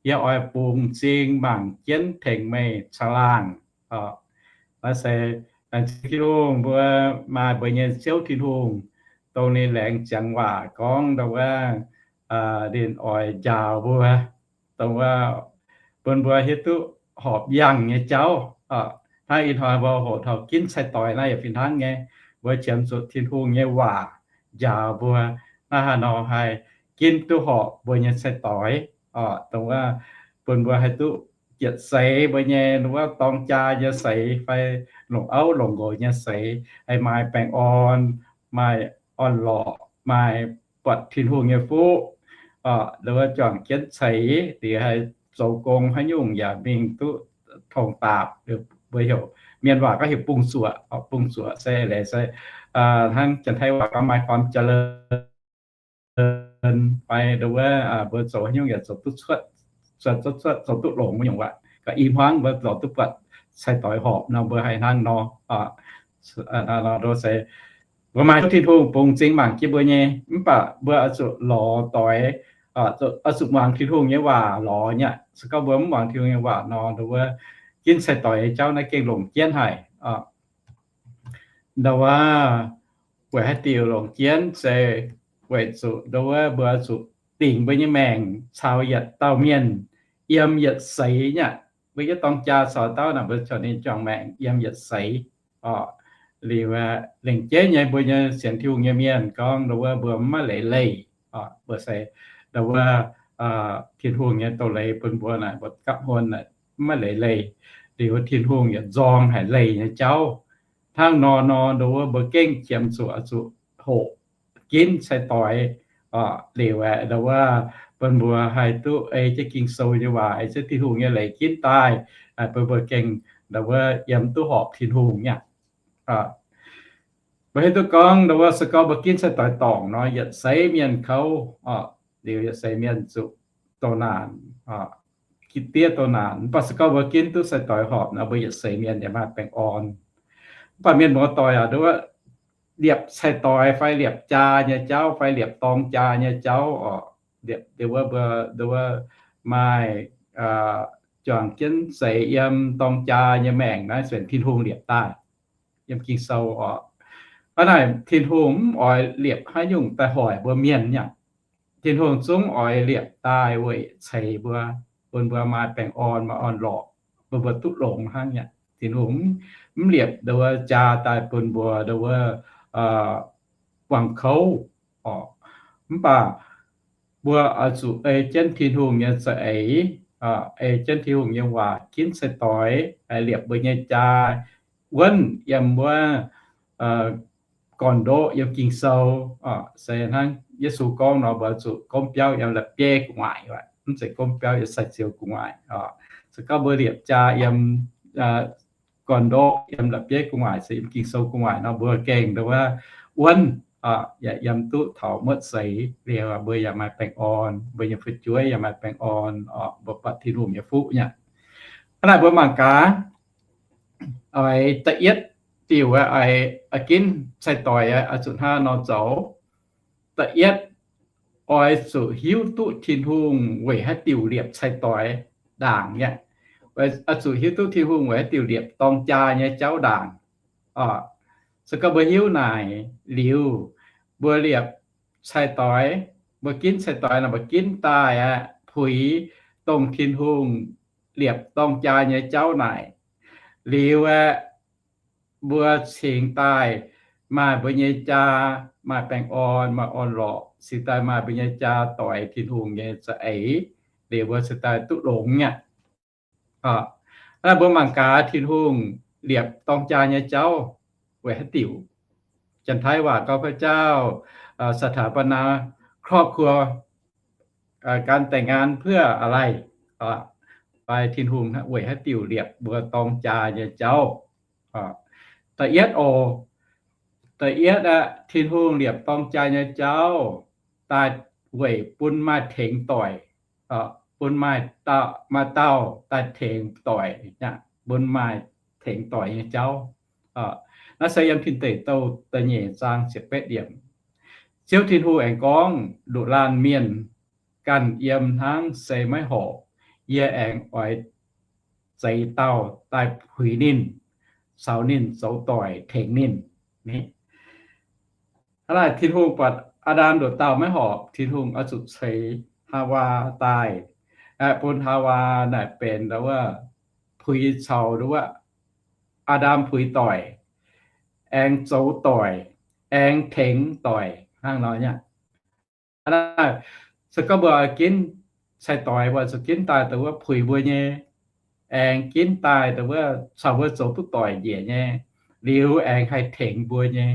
Yie oix bungx m'zing mangc jienv tengx meih caangh laangh. Naaiv se laengz zingh Tin-Hungh, mbuo maaih mbuo nyei Ziouv Tin-Hungh, dongh ninh laengz ziangx waac gorngv nduov wuov, ninh oix njaaux mbuo, dongh wuov bun mbuo hiuv duqv horpc yangh nyei jauv. Hnangv ih hnoi mbuo hoqc taux ginv cai-doix naaiv yaac fih hnangv nyei. Mbuo qiemx zuqc Tin-Hungh nyei waac njaaux mbuo hnangv haaix nor haih ginv duqv horpc mbuo nyei cai-doix, dongh wuov bun mbuo haih duqv jietc seix mbuo nyei nduov wuov dorng jaa nyei seix fai longc auv longc nqox nyei seix, haih maaih baengh orn, maaih orn-lorqc, maaih buatc Tin-Hungh nyei fuqv, nduov wuov juangc jienv ceix, liuz haih zoux gong haaix nyungc yaac mingh duqv tongx daapc. Mbuo heuc, mienh waac gorngv heuc บวงสรวง, บวงสรวง se leiz se hnangv Janx-Taiv waac gorngv มีความเจริญ fai nduov wuov mbuo zoux haaix nyungc yaac zoux duqv cuotv, zoux duqv longx wuov nyungc waac. Gaax i hmuangv mbuo lorz duqv buatc cai-doix horpc nor mbuo haih hnangv nor. Mbuo maaih Tin-Hungh bungx m'zing mangc jienv mbuo nyei, mv baac mbuo oix zuqc lorz doix, oix zuqc muangx Tin-Hungh nyei waac lorz nyei aqv. Se gorngv mbuo mv muangx Tin-Hungh nyei waac nor, ndau wuov ginv sai-doix nyei jauv naaiv gengh longc jienv haic. Ndau wuov weic haaix diuc longc jienv se weic zuqc ndau wuov mbuo zuqc dingc mbuo nyei maengc caux yietc dauh mienh yiem yietc seix nyei aqv. Mbuo yietv dorng jaa caux dauh naaic, mbuo caux ninh juangc maengc yiem yietc seix. Liuz lengc jeiv nyei mbuo nyei sienx Tin-Hungh nyei mienh gorngv ndau wuov mbuo maiv maaih leiz leih. Mbuo se ndau wuov Tin-Hungh nyei doz-leiz bun mbuo naaic, mbuo gapv hmuon naaic maiv maaih leiz leih. Liuz Tin-Hungh yietc nzorng haic leih nyei jauv. Hnangv nor nor, ndau wuov mbuo gengh qiemx zuqc, zuqc hoqc ginv sai-doix. Liuz aeqv, ndau wuov bun mbuo haih duqv ei jienv Ging-Sou nyei waac, ei jienv Tin-Hungh nyei leiz ginv daaih, bun mbuo gengh ndau wuov yiem duqv horpc Tin-Hungh nyei aqv. Mbuo hiuv duqv gorngv ndau wuov se gorngv mbuo ginv sai-doix dorngc nor, yietc seix mienh kouv, liuz yietc seix mienh zuqc doh naanc, gitv diev doh naanc. Mv baac se gorngv mbuo ginv duqv sai-doix horpc nor, mbuo yietc seix mienh yaac maaih baengh orn. Mv baac mienh muoz-doic aac, ndau wuov liepc sai-doix fai liepc jaa nyei jauv fai liepc dorng jaa nyei jauv oc, liepc ndau wuov mbuo ndau wuov maaih juangc jienv seix yiem dorng jaa nyei maengc naaiv se Tin-Hungh liepc daaih. Yiem Ging-Sou oc, hnangv naaic Tin-Hungh mv oix liepc haaix nyungc daaih hoic mbuo mienh nyei aqv. Tin-Hungh zungv oix liepc daaih weic ceix mbuo, bun mbuo maaih baengh orn, maaih orn-lorqc, bun mbuo duqv longx hnangv nyei aqv. Tin-Hungh mv liepc ndau wuov jaa daaih bun mbuo ndau wuov wangc kouv oc. Mv baac mbuo oix zuqc ei jienv Tin-Hungh nyei za'eix, ei jienv Tin-Hungh nyei waac ginv sai-doix, liepc mbuo nyei jaa wuonv yiem wuov gorn-ndoqv yiem Ging-Sou. Se hnangv Yesu gorngv nor, mbuo zuqc gomv biauv yiem la'bieiv gu'nguaaic, mv zeiz gomv biauv yiem sai-ziux gu'nguaaic. Se gorngv mbuo liepc jaa yiem gorn-ndoqv yiem la'bieiv gu'nguaaic, se yiem Ging-Sou gu'nguaaic nor, mbuo gengh ndau wuov wuonv, yaac yiem duqv taux muotv seix liuz, mbuo yaac maaih baengh orn, mbuo nyei fu'jueiv yaac maaih baengh orn, mbuo buatc Tin-Hungh nyei fuqv nyei aqv. Hnangv naaic mbuo mangc gaax, oix da'yietv diuc, oix ginv sai-doix oix zuqc hnangv nor zoux. Da'yietv, oix zuqc hiuv duqv Tin-Hungh weic haaix diuc liepc sai-doix ndaangc nyei. Oix zuqc hiuv duqv Tin-Hungh weic haaix diuc liepc dorng jaa nyei jauv ndaangc. Se gorngv mbuo hiuv naaic liuz, mbuo liepc sai-doix, mbuo ginv sai-doix nor, mbuo ginv daaih aqv, puix dongh Tin-Hungh liepc dorng jaa nyei jauv naaic liuz aeqv, mbuo cingx daaih maaih mbuo nyei jaa, maaih baengh orn, maaih orn-lorqc, cingx daaih maaih mbuo nyei jaa doix Tin-Hungh nyei za'eix, liuz mbuo cingx daaih duqv longx nyei aqv. Hnangv naaic mbuo mangc gaax Tin-Hungh liepc dorng jaa nyei jauv weic haaix diuc. Janx-Taiv waac gorngv พระเจ้าสถาปนาครอบครัว การแต่งงานเพื่ออะไร fai Tin-Hungh weic haaix diuc liepc mbuo dorng jaa nyei jauv. Da'yietv oc, da'yietv aeqv, Tin-Hungh liepc dorng jaa nyei jauv daaih weic bun maaih tengx doic, bun maaih, maaih dauh daaih tengx doic, bun maaih tengx doic nyei jauv. Naaiv se yiem Tin Deic Douh da'nyeic zaang ziepc betv yiemc. Ziouv Tin-Hungh aengx gorngv, Nduqc laanh mienh ganh yiem hnangv se maiv horpc. Yie aengx oix zeix dauh daaih puix ninh, caux ninh zoux doic tengx ninh. Hnangv naaic Tin-Hungh buatc Aa^ndam nduqc dauh maiv horpc, Tin-Hungh oix zuqc ceix Haawaa daaih, bun Haawaa naaic benx wuov puix caux wuov Aa^ndam puix doic, aengx zoux doic, aengx tengx doic hnangv nor nyei. Hnangv naaic, se gorngv mbuo ginv sai-doix, mbuo zuqc ginv daaih dongh wuov puix mbuo nyei, aengx ginv daaih dongh wuov caux mbuo zoux duqv doic njiec nyei, liuz aengx haih tengx mbuo nyei.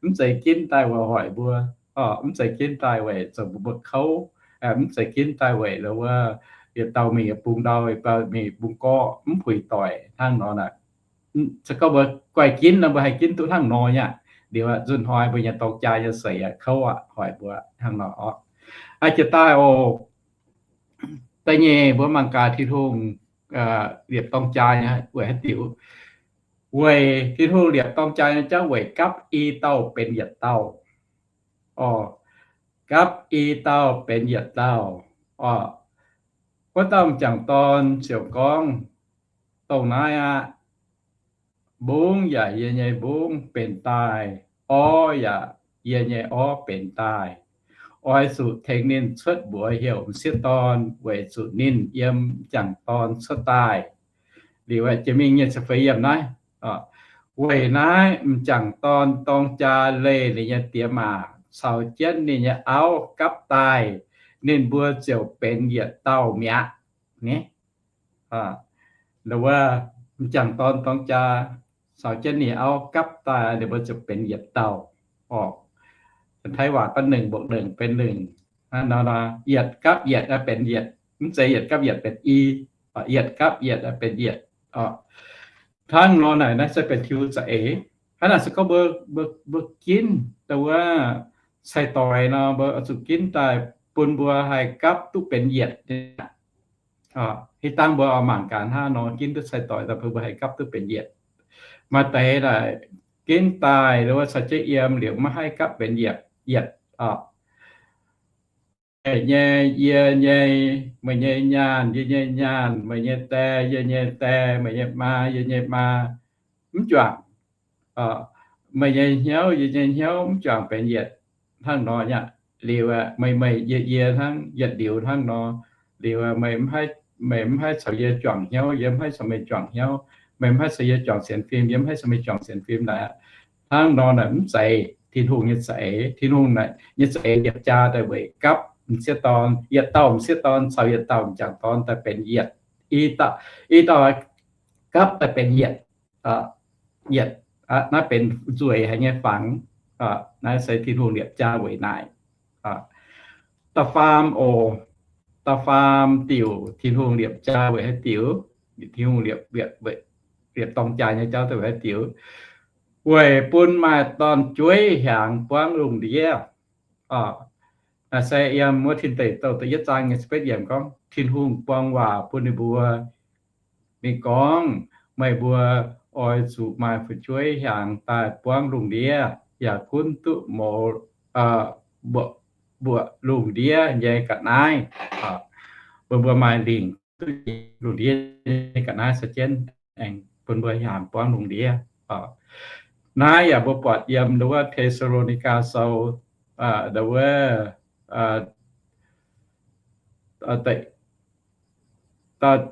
Mv zeiz ginv daaih weic hoic mbuo, mv zeiz ginv daaih weic zoux mbuo kouv, mv zeiz ginv daaih weic wuov yietc dauh mingh bung ndau, yietc dauh mingh bung gorqv, mv puix doic hnangv nor naaic. Se gorngv mbuo guaih ginv nor, mbuo haih ginv duqv hnangv nor nyei aqv. Liuz nzunc hnoi mbuo nyei dorng jaa nyei seix yaac kouv aqv, hoic mbuo hnangv nor oc. Jiex daaih oc, da'nyeic mbuo mangc gaax Tin-Hungh liepc dorng jaa nyei weic haaix diuc. Weic Tin-Hungh liepc dorng jaa nyei jauv weic gapv i dauh benx yietc dauh. Orqc, gapv i dauh benx yietc dauh. Orqc, wuov dauh m'jangc dorn ziouc gorngv, Dongh naaiv aqv. Mbungv yaac yie nyei mbungv benx daaih, orv yaac yie nyei orv benx daaih. Oix zuqc tengx ninh cuotv mbuox heuc m'sieqv dorn, weic zuqc ninh yiem m'jangc dorn cuotv daaih. Liuz jiex mingh nyei ziepc feix yiem naaiv. Weic naaiv m'jangc dorn dorng jaa leih ninh nyei diex maac caux jienv ninh nyei auv gapv daaih, ninh mbuo ziouc benx yietc dauh mi'aqv. Wuov m'jangc dorn dorng jaa caux jienv ninh auv gapv daaih, ninh mbuo ziouc benx yietc dauh. Orqc, Taiv waac gorngv หนึ่งบวกหนึ่งเป็นหนึ่ง. Hnangv nor, yietc gapv yietc benx yietc, mv zeiz yietc gapv yietc benx i. Yietc gapv yietc benx yietc. Hnangv nor naaic, naaiv se benx Tin-Hungh za'eix. Hnangv naaic se gorngv mbuo, mbuo ginv dongh wuov cai-doix nor, mbuo oix zuqc ginv daaih bun mbuo haih gapv duqv benx yietc. Ih dangh mbuo oix mangc gaax hnangv nor ginv duqv cai-doix daaih bun mbuo haih gapv duqv benx yietc. Maaih deix naaic ginv daaih wuov caux jienv yiem liuz maiv haih gapv benx yietc, yietc. Meih nyei, yie nyei, meih nyei nyaanh, yie nyei nyaanh, meih nyei die, yie nyei die, meih nyei maa, yie nyei maa, mv juangc. Meih nyei hnyouv, yie nyei hnyouv mv juangc benx yietc hnangv nor aqv. Liuz meih, meih, yie, yie hnangv yietc liuz hnangv nor. Liuz meih mv haih caux yie juangc hnyouv, yie mv haih caux meih juangc hnyouv. Meih mv haih caux yie juangc sienx fim, yie mv haih caux meih juangc sienx fim naaic. Hnangv nor naaic mv zeiz Tin-Hungh nyei za'eix. Tin-Hungh naaic nyei za'eix liepc jaa daaih weic gapv m'sieqv dorn, yietc dauh m'sieqv dorn caux yietc dauh m'jangc dorn daaih benx yietc. I dauh, i dauh gapv daaih benx yietc. Yietc, naaiv benx nzueic haic nyei fangx. Naaiv se Tin-Hungh liepc jaa weic naaic. Da'faam oc, da'faam diuc Tin-Hungh liepc jaa weic haaix diuc? Tin-Hungh liepc, liepc dorng jaa nyei jauv daaih weic haaix diuc? Weic bun maaih dorn-jueiv hiaangx buangv lungh ndiev. Naaiv se yiem wuov Tin Deic Douh da'yietv zaang nyei ziepc betv yiemc gorngv, Tin-Hungh buang waac bun ninh mbuo. Ninh gorngv, Meih mbuo oix zuqc maaih fu'jueiv hiaangx daaih buangv lungh ndiev, yaac gunv duqv mouz, mbuoqc lungh ndiev nyei ga'naaiv. Bun mbuo maaih lingc duqv lungh ndiev nyei ga'naaiv se jienv, aengx bun mbuo hiaangx buangv lungh ndiev. Naaiv yaac mbuo buatc yiem wuov Te^saa^lo^ni^gaa Sou, wuov,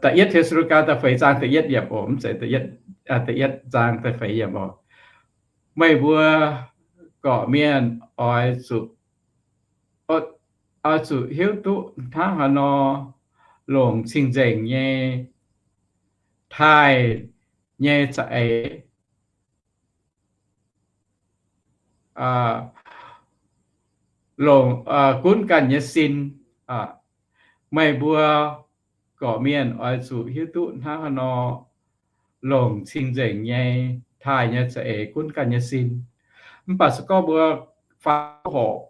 da'yietv Te^saa^lo^ni^gaa da'feix zaang da'yietv yiemc oc, mv zeiz da'yietv zaang da'feix yiemc oc. Meih mbuo gorqv-mienh oix zuqc, oix zuqc hiuv duqv hnangv haaix nor longc cing-nzengc nyei taaih nyei za'eix, longc gunv ganh nyei sin. Meih mbuo gorqv-mienh oix zuqc hiuv duqv hnangv haaix nor longc cing-nzengc nyei taaih nyei za'eix gunv ganh nyei sin. Mv baac se gorngv mbuo faan horc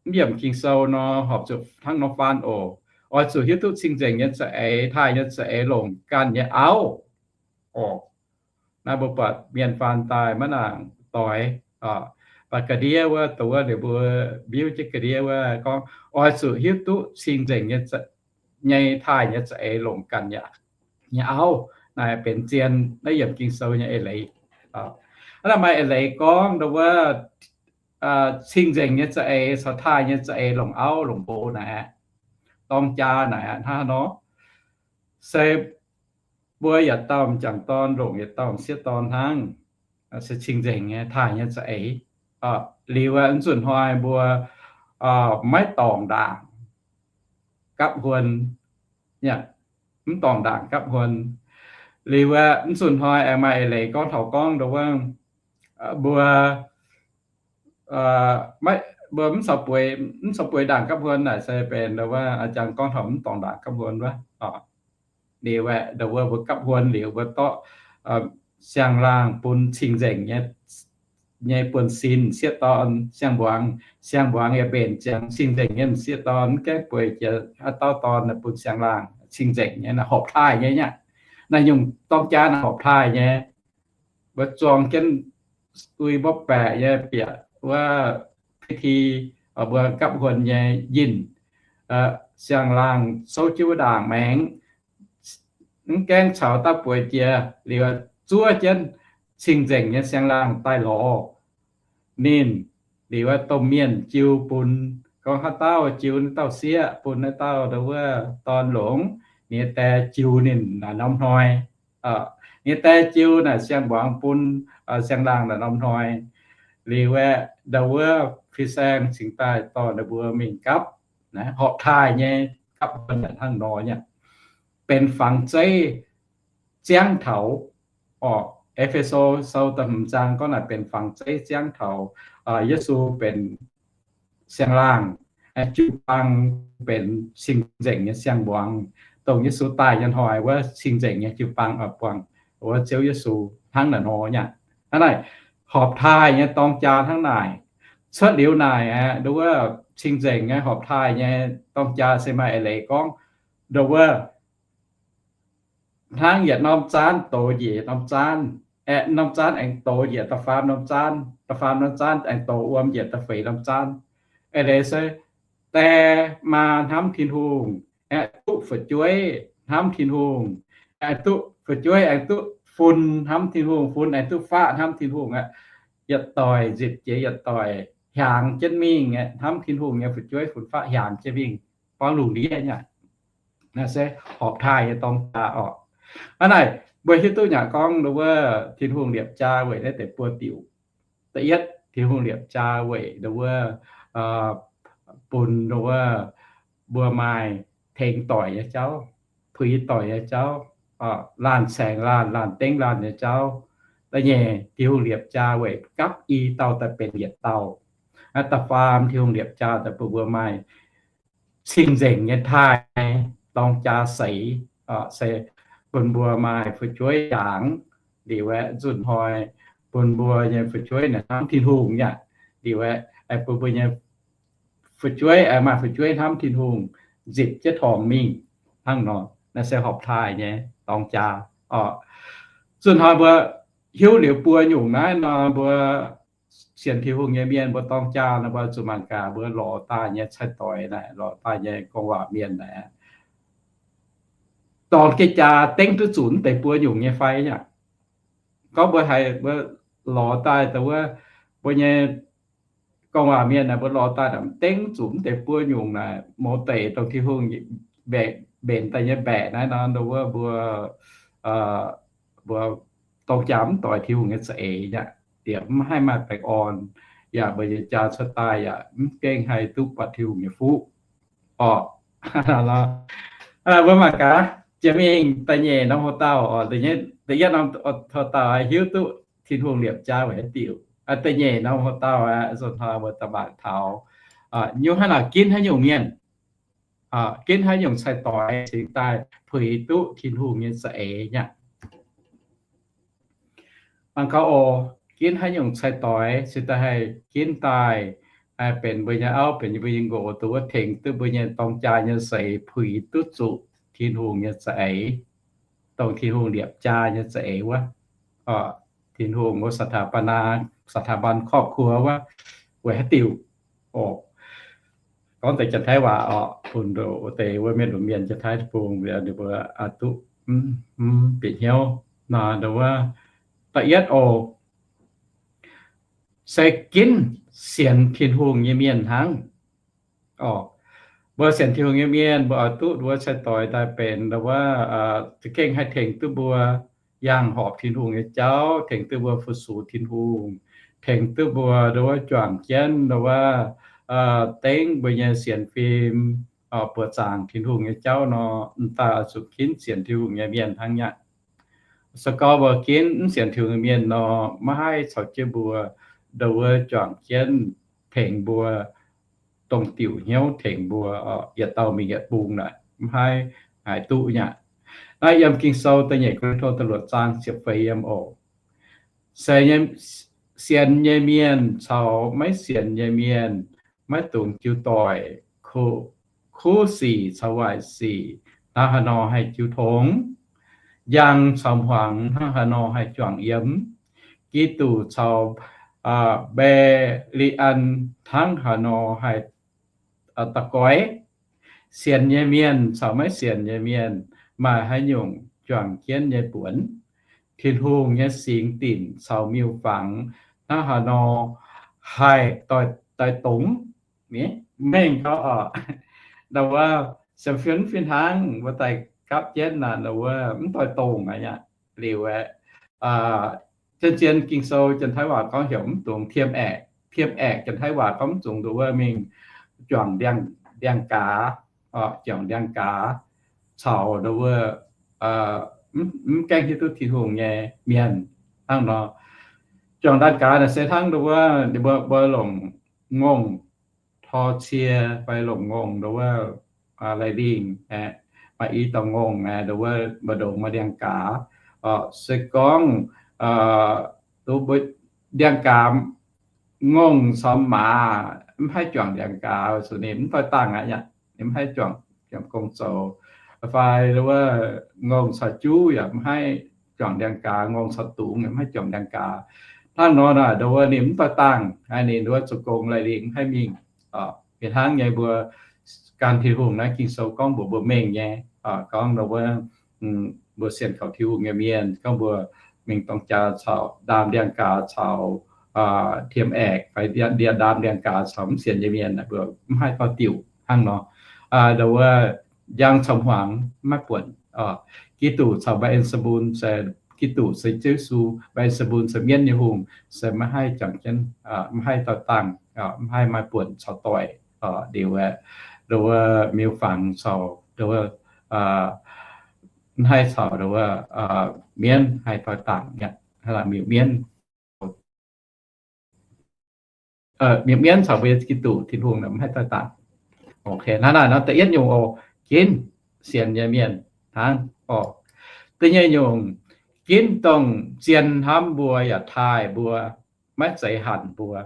mv yiemc Ging-Sou nor, horpc zuqc hnangv nor faan oc. Oix zuqc hiuv duqv cing-nzengc nyei za'eix, taaih nyei za'eix longc ganh nyei auv oc. Naaiv mbuo buatc mienh faan daaih maiv nangc doix. Mv baac ga'ndiev wuov, dongh wuov ninh mbuo mbiuv jienv ga'ndiev wuov gorngv, oix zuqc hiuv duqv cing-nzengc nyei, nyei taaih nyei za'eix longc ganh nyei auv. Naaiv benx zien naaiv yiemc Ging-Sou nyei eix leiz. Hnangv naaiv maaih eix leiz gorngv dongh wuov cing-nzengc nyei za'eix caux taaih nyei za'eix longc auv longc nqox naaiv, dorng jaa naaiv hnangv nor, se mbuo yietc dauh m'jangc dorn longc yietc dauh m'sieqv dorn hnangv, se cing-nzengc nyei taaih nyei za'eix. Liuz wuov, mv zunh hnoi mbuo maiv dorngc ndaangc gapv huon, mv dorngc ndaangc gapv huon. Liuz wuov, mv zunh hnoi aengx maaih eix leiz gorngv taux gorngv dongh wuov mbuo maiv, mbuo mv caux bueix, mv caux bueix ndaangc gapv huon naaic se benx dongh wuov a'jang gorngv taux mv dorngc ndaangc gapv huon wuov. Liuz wuov, dongh wuov mbuo gapv huon liuz mbuo dorqv siang-laangh bun cing-nzengc nyei, nyei buonv-sin m'sieqv dorn, siang-mbuangz, siang-mbuangz yaac mbenc ziangx cing-nzengc nyei m'sieqv dorn, mv gaengh bueix jiex haaix dauh dorn bun siang-laangh cing-nzengc nyei, naaiv horpc taaih nyei aqv. Naaiv nyungc dorng jaa naaiv horpc taaih nyei, mbuo zuangx jienv uix mbopv baeqc nyei bieqc wuov พิธี, mbuo gapv huon nyei yinh, siang-laangh souv jienv wuov ndaangc maengx, mv gaengh caux daav bueix jiex liuz, zuov jienv cing-nzengc nyei siang-laangh daaih lorz ninh. Liuz wuov domh mienh jiu bun, gorngv haaix dauh jiu naaiv dauh sieqv bun naaiv dauh ndau wuov dorn longx, ninh nyei die jiu ninh naaic norm hnoi. Ninh nyei die jiu naaic siang-mbuangz bun siang-laangh naaic norm hnoi. Liuz aeqv, ndau wuov fin-saeng cingx daaih dorh ninh mbuo mingh gapv, horpc taaih nyei gapv huon naaic hnangv nor nyei, benx fangx zeiv ziangv taux. Orqc, E^fe^so sou da'hmz zaang gorngv naaic benx fangx zeiv ziangv taux Yesu benx siang-laangh, jiu-baang benx cing-nzengc nyei siang-mbuangz, dongh Yesu daaih nyei hnoi wuov cing-nzengc nyei jiu-baang oix buangh wuov Ziouv Yesu hnangv naaic nor nyei. Hnangv naaic, horpc taaih nyei dorng jaa hnangv naaic. Cuotv liuz naaic aeqv, ndau wuov cing-nzengc nyei horpc taaih nyei dorng jaa se maaih eix leiz gorngv, ndau wuov hnangv yietc norm zaanv dox njiec yietc norm zaanv, aeqv, norm zaanv aengx dox njiec da'faam norm zaanv, da'faam norm zaanv aengx dox wuom njiec da'feix norm zaanv. Eix leiz se die maa hnamv Tin-Hungh, aeqv, duqv fu'jueiv hnamv Tin-Hungh, aeqv, duqv fu'jueiv aengx duqv fun hnamv Tin-Hungh, fun aengx duqv faqv hnamv Tin-Hungh aqv. Yietc doic nzipc jiex yietc doic hiaangx jienv mingh aqv, hnamv Tin-Hungh nyei fu'jueiv fun faqv hiaangx jienv mingh, buangv lungh ndiev nyei. Naaiv se horpc taaih nyei dorng jaa orqc. Hnangv naaic, mbuo hiuv duqv nyei gorngv ndau wuov Tin-Hungh liepc jaa weic naaiv deix buo diuc. Da'yietv, Tin-Hungh liepc jaa weic ndau wuov bun ndau wuov mbuo maaih tengx doic nyei jauv, puix doic nyei jauv, laanh saeng laanh, laanh dengv laanh nyei jauv. Da'nyeic, Tin-Hungh liepc jaa weic gapv i dauh daaih benx yietc dauh. Da'faam, Tin-Hungh liepc jaa daaih bun mbuo maaih cing-nzengc nyei taaih dorng jaa seix, se bun mbuo maaih fu'jueiv hiaangx. Liuz aeqv, nzunc hnoi bun mbuo nyei fu'jueiv naaic hnamv Tin-Hungh nyei aqv. Liuz aeqv, bun mbuo nyei fu'jueiv, maaih fu'jueiv hnamv Tin-Hungh, nzipc jienv torngx mingh hnangv nor. Naaiv se horpc taaih nyei dorng jaa orqc. Nzunc hnoi mbuo hiuv liuz buo nyungc naaiv nor, mbuo sienx Tin-Hungh nyei mienh mbuo dorng jaa nor, mbuo zuqc mangc gaax mbuo lorz daaih nyei cai-doix naaic, lorz daaih nyei gorngv waac mienh naaic, dorngx jiex jaa dengv duqv zuqc deix buo nyungc nyei fai nyei aqv. Gorngv mbuo haiz mbuo lorz daaih dongh wuov mbuo nyei gorngv waac mienh naaic, mbuo lorz daaih dengv zuqc deix buo nyungc naaic, mouz deic dongh Tin-Hungh mbenc daaih nyei mbaeqc naaiv nor, dongh wuov mbuo, mbuo dorng jaa mv doix Tin-Hungh nyei za'eix nyei aqv. Diex mv haih maaih baengh orn, yaac mbuo nyei jaa cuotv daaih yaac mv gengh haih duqv buatc Tin-Hungh nyei fuqv orqc. Mbuo mangc gaax, jiex mingh da'nyeic norm houx-dauh, da'yietv norm houx-dauh hiuv duqv Tin-Hungh liepc jaa weic haaix diuc. Da'nyeic norm houx-dauh aqv, nzunc hnoi mbuo daaih mangc taux nyungc haaix nor, ginv haaix nyungc mienh, ginv haaix nyungc cai-doix cingx daaih puix duqv Tin-Hungh nyei za'eix nyei aqv. Mangc gaax oc, ginv haaix nyungc cai-doix cingx daaih haih ginv daaih benx mbuo nyei auv, benx mbuo nyei nqox, dongh wuov tengx duqv mbuo nyei dorng jaa nyei seix puix duqv zuqc Tin-Hungh nyei za'eix, dongh Tin-Hungh liepc jaa nyei za'eix wuov. Tin-Hungh wuov สถาปนา, สถาบันครอบครัว wuov, weic haaix diuc oc? Gorngv deix Janx-Taiv waac oc, bun ndoqc deix wuov mienh, mienh Janx-Taiv Deic-Bung, ninh mbuo duqv bieqc hnyouv nor, dongh wuov da'yietv oc, se ginv sienx Tin-Hungh nyei mienh hnangv. Orqc, mbuo sienx Tin-Hungh nyei mienh, mbuo oix duqv wuov cai-doix daaih benx dongh wuov za'gengh haih tengx duqv mbuo yangh horpc Tin-Hungh nyei jauv, tengx duqv mbuo fu-sux Tin-Hungh, tengx duqv mbuo dongh wuov juangc jienv dongh wuov dengv mbuo nyei sienx fim, buoqc zaangc Tin-Hungh nyei jauv nor, m'daaih oix zuqc ginv sienx Tin-Hungh nyei mienh hnangv nyei aqv. Se gorngv mbuo ginv mv sienx Tin-Hungh nyei mienh nor, maiv haih caux jienv mbuo dongh wuov juangc jienv tengx mbuo, dongh diuc hnyouv tengx mbuo, yietc dauh mingh yietc bung naaic, mv haih, haih duqv nyei aqv. Naaiv yiem Ging-Sou da'nyeic Ko^lin^to da'luoqc zaang ziepc feix yiem oc. Se sienx nyei mienh caux maiv sienx nyei mienh maiv dungx jiu doic, kuv sic caux waaic sic hnangv haaix nor haih jiu tongx? njang caux hmuangx hnangv haaix nor haih juangc yiem. Giduc caux Mbe^li^an hnangv haaix nor haih da'goix. Sienx nyei mienh caux maiv sienx nyei mienh maaih haaix nyungc juangc jienv nyei buonc? Tin-Hungh nyei singx dinc caux miuc-fangx hnangv haaix nor haih doix-dongz? Mengh gau oc. Ndau wuov sienx fim fih hnangv wuov daaih gapv jienv naaic, ndau wuov mv doix-dongz aqv. Liuz aeqv, zien-zien Ging-Sou janx-taiv waac gorngv heuc mv dungx tiemv-aeqc. Tiemv-aeqc janx-taiv waac gorngv mv dungx ndau wuov mingh juangc ndiangx-gaax, juangc ndiangx-gaax caux ndau wuov mv gaengh hiuv duqv Tin-Hungh nyei mienh hnangv nor. Juangc ndiangx-gaax naaic se hnangv ndau wuov mbuo longc ngongh tor cie fai longc ngongh ndau wuov lai lingh aeqv, maaih i dauh ngongh aeqv, ndau wuov mbu'ndongx maaih ndiangx-gaax. Se gorngv ndiangx-gaax, ngongh caux maaz mv haih juangc ndiangx-gaax, zuqc ninh mv doix dangh aqv, ninh mv haih juangc, juangc gong zoux. Fai ndau wuov ngongh caux juv yaac mv haih juangc ndiangx-gaax, ngongh caux dungz yaac mv haih juangc ndiangx-gaax. Hnangv nor naaic ndau wuov ninh mv doix dangh, ninh ndau wuov zoux gong lai lingh mv haih mingh. Fih hnangv nyei mbuo gan Tin-Hungh naaiv Ging-Sou gorngv mbuox mbuo mengh nyei, gorngv ndau wuov mbuo sienx kaux Tin-Hungh nyei mienh, gorngv mbuo mingh dorng jaax caux ndaam ndiangx-gaax caux tiemv-aeqc fai ndie ndaam ndiangx-gaax caux mv sienx nyei mienh, mbuo mv haih dorh diuc hnangv nor. Ndau wuov njang caux hmuangx maiv buonc. Giduc caux Mbaa^en^saa^mbun se, Giduc se Ziouv Yesu, Mbaa^en^saa^mbun se mienv nyei hungh, se maiv haih juangc jienv, mv haih doix dangh, mv haih maaih buonc caux doic. Liuz aeqv, ndau wuov miuc-fangx caux ndau wuov mv haih caux ndau wuov mienv haih doix dangh mi'aqv. Miuc-mienv, miuc-mienv caux mbuo Giduc Tin-Hungh mv haih doix dangh. Hnangv naaic nor da'yietv nyungc oc, ginv sienx nyei mienh hnangv oc. Da'nyeic nyungc, ginv dongh zien hnamv mbuo yaac taaih mbuo, maiv zeiz hanc mbuo.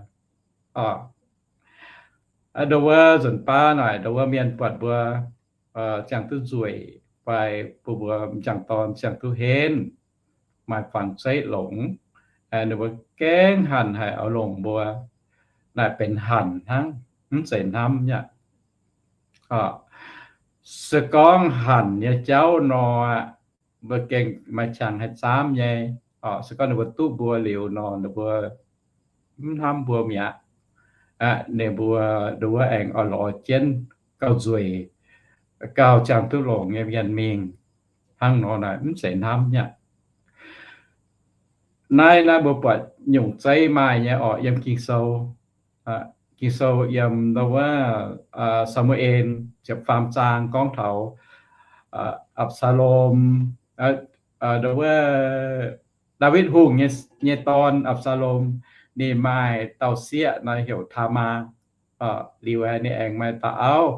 Ndau wuov nzunc baav naaic ndau wuov mienh buatc mbuo ziangh duqv nzueic fai bun mbuo m'jangc dorn ziangh duqv henv, maaih fangx zeiv longx, ninh mbuo gengh hanc haic oix longc mbuo. Naaic benx hanc hnangv, mv zeiz hnamv aqv. Se gorngv hanc nyei jauv nor, mbuo gengh maaih qangx haih zaamv nyei. Se gorngv ninh mbuo duqv mbuo liuz nor, ninh mbuo mv hnamv mbuo mi'aqv. Ninh mbuo ndau wuov aengx oix lorz jienv gauh nzueic, gauh ziangh duqv longx nyei mienh mingh. Hnangv nor naaic mv zeiz hnamv aqv. Naaiv, naaiv mbuo buatc nyungc zeiv maaih nyei orqc yiem Ging-Sou. Ging-Sou yiem ndau wuov Saa^mu^en ziepc faam zaang gorngv taux Apc^saa^lom, ndau wuov Ndaawitv Hungh nyei dorn Apc^saa^lom, ninh maaih dauh sieqv nor heuc Taamaa. Liuz aeqv, ninh aengx maaih dauh auv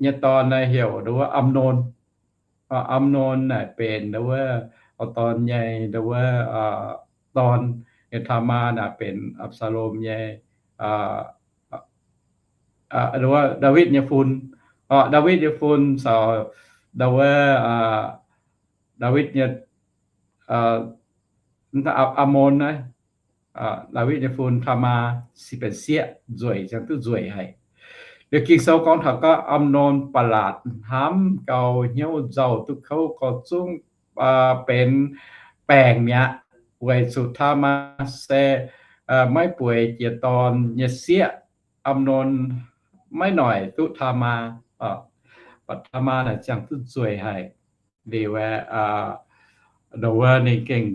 nyei dorn nor heuc ndau wuov Amnon. Amnon naaic benx ndau wuov auv-dorn nyei ndau wuov dorn. Ninh Taamaa naaic benx Apc^saa^lom nyei ndau wuov Ndaawitv nyei fun. Ndaawitv nyei fun caux ndau wuov Ndaawitv nyei Amnon naaiv, Ndaawitv nyei fun Taamaa se benx sieqv, nzueic, ziangh duqv nzueic haic. Liuz Ging-Sou gorngv taux gorngv Amnon ba'laqc hnamv gau, hnyouv nzauh duqv kouv, gorx zungv benx baengc mi'aqv, weic zuqc Taamaa se maiv bueix jiex dorn nyei sieqv. Amnon maiv noic duqv Taamaa, baac Taamaa naaic ziangh duqv nzueic haic. Liuz aeqv, ndau wuov ninh gengh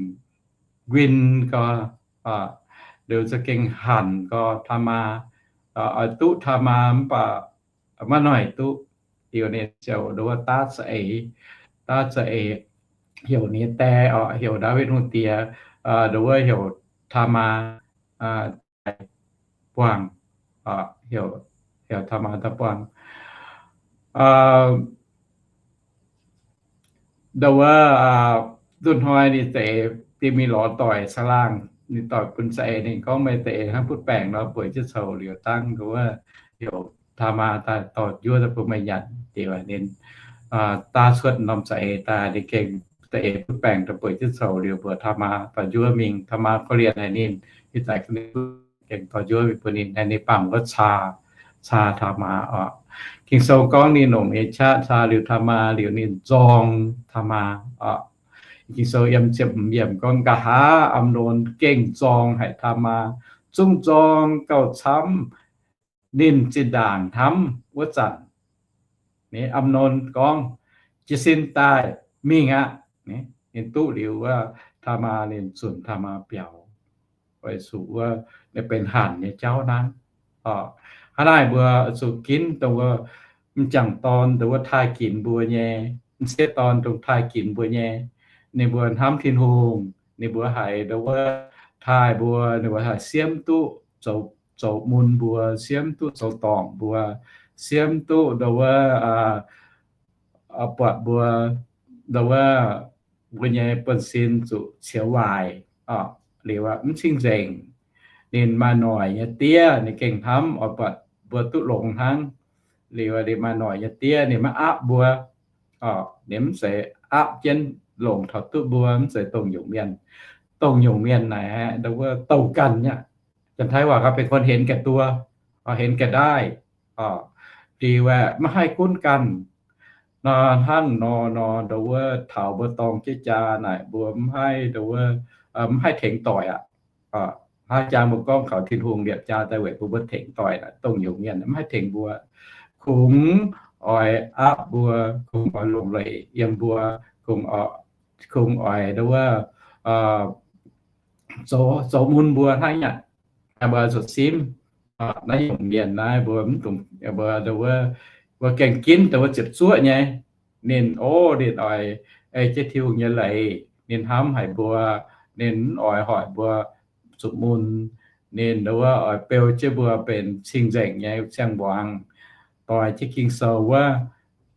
nquin gau, liuz za'gengh hanc gau Taamaa, oix duqv Taamaa mv baac maiv noic duqv. Liuz ninh ziouc ndau wuov daav za'eix, daav za'eix heuc ninh nyei die, heuc Ndaawitv Hungh diex, ndau wuov heuc Taamaa buangh, heuc Taamaa daaih buangh. Ndau wuov duqv hnoi ninh za'eix diex mingh lorz doic saanglaangh, ninh doic bun za'eix, ninh gorngv, meih za'eix hnangv butv baengc nor bueix jienv coux liuz dangv ndau wuov heuc Taamaa daaih dorh njuov daaih bun meih nyanc. Diex ninh daav cuotv norm za'eix daaih, ninh gengh da'eix butv baengc daaih bueix jienv coux liuz mbuox ธรรมา dorh njuov mingh. ธรรมา korv-lienh haic ninh, ih zanc gengh dorh njuov mingh bun ninh, ninh bangc wuov caa, caa ธรรมา oc. Ging-Sou gorngv ninh longc nyei qaqv caa liuz ธรรมา liuz ninh nzorng ธรรมา oc. Ging-Sou yiem ziepc hmz yiemc gorngv, Nqa'haav Amnon gengh nzorng haic ธรรมา, zungv nzorng gauh camv ninh zinh ndaangc hnamv wuov zanc. Amnon gorngv, Jiez sin daaih mingh aqv. Ninh duqv liuz wuov ธรรมา ninh zunc ธรรมา biaux, weic zuqc wuov ninh benx hanc nyei jauv hnangv. Hnangv naaic mbuo zuqc ginv dongh wuov m'jangc dorn, dongh wuov taaih ginx mbuo nyei, m'sieqv dorn dongh taaih ginx mbuo nyei, ninh mbuo hnamv Tin-Hungh, ninh mbuo haiz dongh wuov taaih mbuo, ninh mbuo haiz siemv duqv zoux mun mbuo, siemv duqv zoux dorngc mbuo, siemv duqv dongh wuov buatc mbuo, dongh wuov mbuo nyei buonv-sin zuqc cioux waaic, liuz mv cing-nzengc. Ninh maaih noic nyei diev, ninh gengh hnamv oix buatc mbuo duqv longx hnangv. Liuz ninh maaih noic nyei diev, ninh maiv aapv mbuo, ninh mv zeiz aapv jienv longc taux duqv mbuo, mv zeiz dongh nyungc mienh. Dongh nyungc mienh naaic, dongh wuov douh ganh nyei. Janx-Taiv waac gauh benx คนเห็นแก่ตัว, เห็นแก่ได้. Liuz aeqv, maiv haih gunv ganh. Nor hnangv nor nor, dongh wuov taux mbuo dorng jienv jaa naaic, mbuo mv haih, dongh wuov mv haih tengx doic aqv. Hnangv jaa mbuo gorngv kaux Tin-Hungh liepc jaa daaih weic bun mbuo tengx doic naaic, dongh nyungc mienh mv haih tengx mbuo. Kungx oix aapv mbuo, kungx oix longc leic yiem mbuo, kungx oix, kungx oix dongh wuov zoux, zoux mun mbuo hnangv aqv. Mbuo zuqc simv naaiv nyungc mienh naaiv, mbuo mv dungx, mbuo, mbuo gengh ginv dongh wuov ziepc zuoqv nyei. Ninh, o, ninh oix ei jienv Tin-Hungh nyei leiz, ninh hnamv haic mbuo, ninh mv oix hoic mbuo zuqc mun, ninh dongh wuov oix beu jienv mbuo benx cing-nzengc nyei ziangh muangx. Doix jienv Ging-Sou wuov,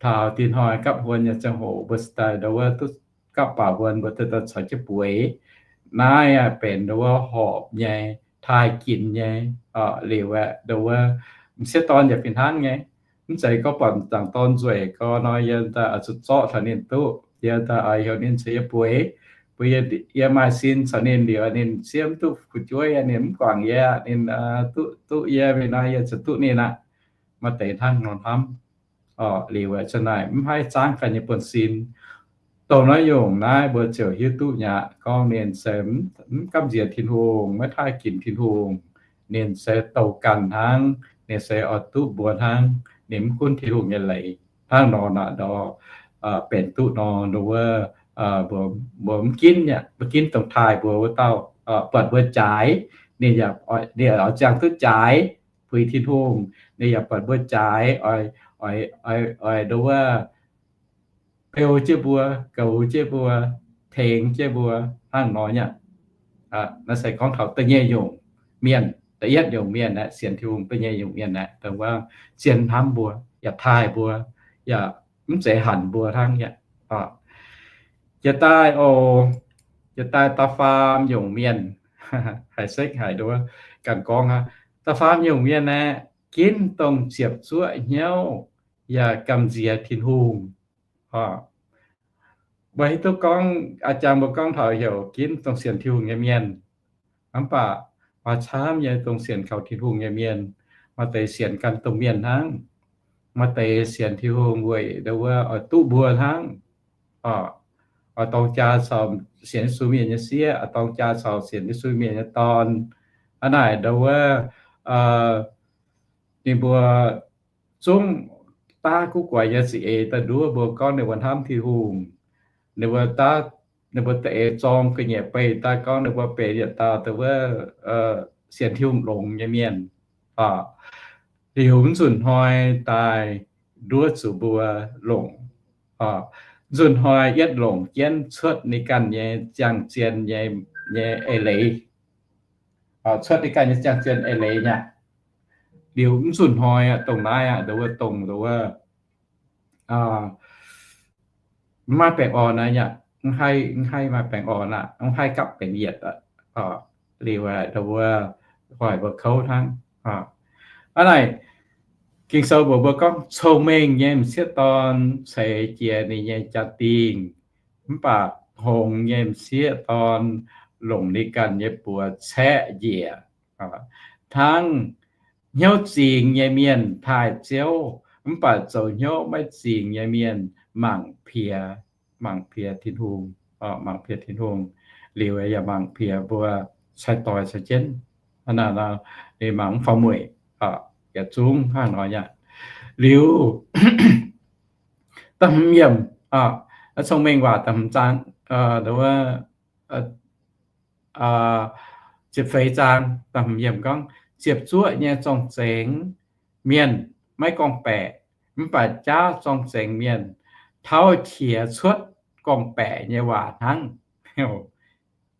taux dinh hnoi gapv huon nyei ziangh hoc mbuo cingx daaih dongh wuov duqv gapv baac huon mbuo cingx daaih caux jienv bueix. Naaiv aeqv, benx dongh wuov horpc nyei, taaih ginx nyei. Liuz aeqv, dongh wuov m'sieqv dorn yaac fih hnangv nyei. Mv zeiz gorngv buatc m'jangc dorn nzueic gorx nor, yie daaih oix zuqc zorqv taux ninh duqv, yie daaih oix heuc ninh caux yie bueix. Mbuo yie, yie maaih sin caux ninh liuz, ninh siemv duqv fu'jueiv, ninh mv guangc yie, ninh duqv, duqv yie mingh nor, yie ziouc duqv ninh aqv. Maaih deix hnangv nor hnamv. Liuz aeqv, za'naaic mv haih zaangv ganh nyei buonv-sin. Dongh naaiv nyungc naaiv mbuo ziouc hiuv duqv nyei aqv, gorngv ninh se mv gamh nziex Tin-Hungh, maiv taaih ginx Tin-Hungh. Ninh se douh ganh hnangv, ninh se oix duqv mbuo hnangv, ninh mv gunv Tin-Hungh nyei leiz. Hnangv nor naaic ndau, benx duqv nor, nduov, mbuo mv ginv, mv ginv dongh taaih mbuo wuov dauh, buatc mbuo jaaix, ninh yaac, ninh yaac oix ziangh duqv jaaix puix Tin-Hungh. Ninh yaac buatc mbuo jaaix, oix, oix, oix nduov, beu jienv mbuo, goux jienv mbuo, tengx jienv mbuo, hnangv nor nyei aqv. Naaiv se gorngv taux da'nyeic nyungc mienh, da'yietv nyungc mienh aeqv, sienx Tin-Hungh da'nyeic nyungc mienh aeqv, dongh wuov zien hnamv mbuo, yaac taaih mbuo, yaac mv zeiz hanc mbuo hnangv nyei aqv. Jiex daaih oc, jiex daaih da'faam nyungc mienh, haiz sekv haic nduov, ganh gorngv aqv. Da'faam nyungc mienh aeqv, ginv dongh ziepc zuoqv hnyouv yaac gamh nziex Tin-Hungh. Mbuo hiuv duqv gorngv, a'jang mbuo gorngv taux heuc ginv dongh sienx Tin-Hungh nyei mienh. Mv baac maaih camv nyei dongh sienx kaux Tin-Hungh nyei mienh. Maaih deix sienx ganh dongh mienh hnangv. Maaih deix sienx Tin-Hungh weic nduov wuov oix duqv mbuo hnangv. Oix dorng jaa caux sienx Yesu mienh nyei sieqv, oix dorng jaa caux sienx Yesu mienh nyei dorn. Hnangv naaic nduov wuov, ninh mbuo zungv daav guv guaix nyei za'eix daaih nduov mbuo gorngv ninh mbuo hnamv Tin-Hungh. Ninh mbuo daav, ninh mbuo da'eix zorng ga'nyiec beih daaih gorngv ninh mbuo benx yietc dauh dongh wuov sienx Tin-Hungh longx nyei mienh. Liuz mv nzunc hnoi daaih nduov zuqc mbuo longc. Nzunc hnoi yietv longc jienv cuotv ninh ganh nyei ziangh zien nyei, nyei eix leiz. Cuotv ninh ganh nyei ziangh zien eix leiz nyei aqv. Liuz mv nzunc hnoi aqv, dongh naaiv aqv, nduov wuov dongh, nduov wuov, mv maaih baengh orn aqv nyei aqv. Mv haih, mv haih maaih baengh orn aqv. Mv haih gapv benx yietc aqv. Liuz aeqv, nduov wuov, hoic mbuo kouv hnangv. Hnangv naaic, Ging-Sou mbuox mbuo gorngv, cong-mengh nyei m'sieqv dorn ceix jiez ninh nyei jaa-dingh, mv baac hngongx nyei m'sieqv dorn longc ninh ganh nyei buoz caeqv njiec. Hnangv hnyouv zingx nyei mienh taaih Ziouv, mv baac zoux hnyouv maiv zingx nyei mienh mangc piex, mangc piex Tin-Hungh, mangc piex Tin-Hungh, liuz yaac mangc piex mbuo sai-doix caux jienv. Ninh mangc mv faaux mueic, yietc zungv hnangv nor aqv. Liuz da'hmz yiemc, cong-mengh waac da'hmz zaang, ziepc feix zaang da'hmz yiemc gorngv, ziepc zuoqv nyei zorng-zengx mienh maiv gorngv-baeqc, mv baac jaauv zorng-zengx mienh tauv qiex cuotv gorngv-baeqc nyei waac hnangv.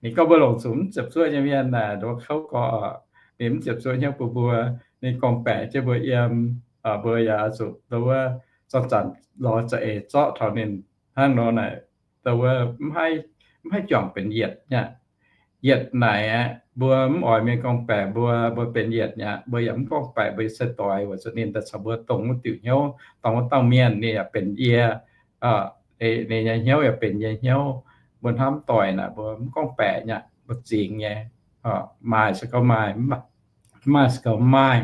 Ninh gorngv mbuo longc zuqc mv ziepc zuoqv nyei mienh naaic nduov kouv gorx, ninh mv ziepc zuoqv hnyouv bun mbuo, ninh gorngv-baeqc jienv mbuo yiem, mbuo yaac zuqc nduov wuov zanc-zanc lorz za'eix zorqv taux ninh hnangv nor naaic, nduov wuov mv haih juangc benx yietc nyei. Yietc naaic aeqv, mbuo mv oix mienh gorngv-baeqc mbuo, mbuo benx yietc nyei aqv. Mbuo yaac mv gorngv-baeqc mbuo nyei sai-doix weic zuqc ninh daaih caux mbuo dongh wuov diuc hnyouv, dongh wuov dauh mienh ninh yaac benx yie, ninh nyei hnyouv yaac benx yie nyei hnyouv. Mbuo hnamv doic naaic mbuo mv gorngv-baeqc nyei aqv, mbuo zingx nyei. Maaih se gorngv maaih, mv maaih se gorngv mv maaih,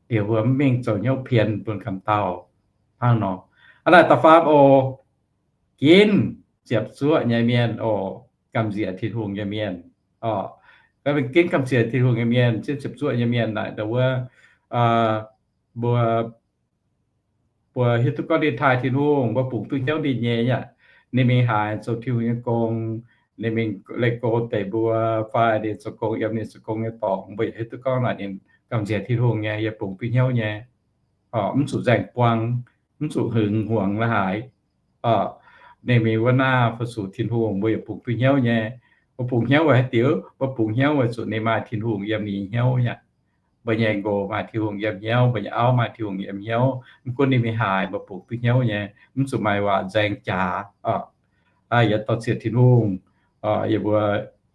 liuz mbuo mv mingh zoux hnyouv pien bun ganh dauh hnangv nor. Aa naaic da'faam oc, ginv ziepc zuoqv nyei mienh oc, gamh nziex Tin-Hungh nyei mienh oc. Ginv gamh nziex Tin-Hungh nyei mienh, ziepc zuoqv nyei mienh naaic nduov wuov, mbuo, mbuo hiuv duqv gorngv ninh taaih Tin-Hungh, mbuo bungx duqv hnyouv ninh nyei aqv. Ninh mingh haaix zoux Tin-Hungh nyei gong, ninh mingh leih go deix mbuo, fai ninh zoux gong yiem ninh zoux gong nyei dorngx, mbuo yaac hiuv duqv gorngv naaic ninh gamh nziex Tin-Hungh nyei, yaac bungx duqv hnyouv nyei. Mv zuqc nzaeng buang, mv zuqc hngongx hmuangx la'haaix. Ninh mingh wuov naaiv fu-sux Tin-Hungh, mbuo yaac bungx duqv hnyouv nyei. Mbuo bungx hnyouv weic haaix diuc? Mbuo bungx hnyouv weic zuqc ninh maaih Tin-Hungh yiem ninh hnyouv aqv. Mbuo nyei nqox maaih Tin-Hungh yiem hnyouv, mbuo nyei auv maaih Tin-Hungh yiem hnyouv. Mv gunv ninh mingh haaix, mbuo bungx duqv hnyouv nyei, mv zuqc maaih waac nzaeng jaax. Yietc dorh ziec Tin-Hungh, yie mbuo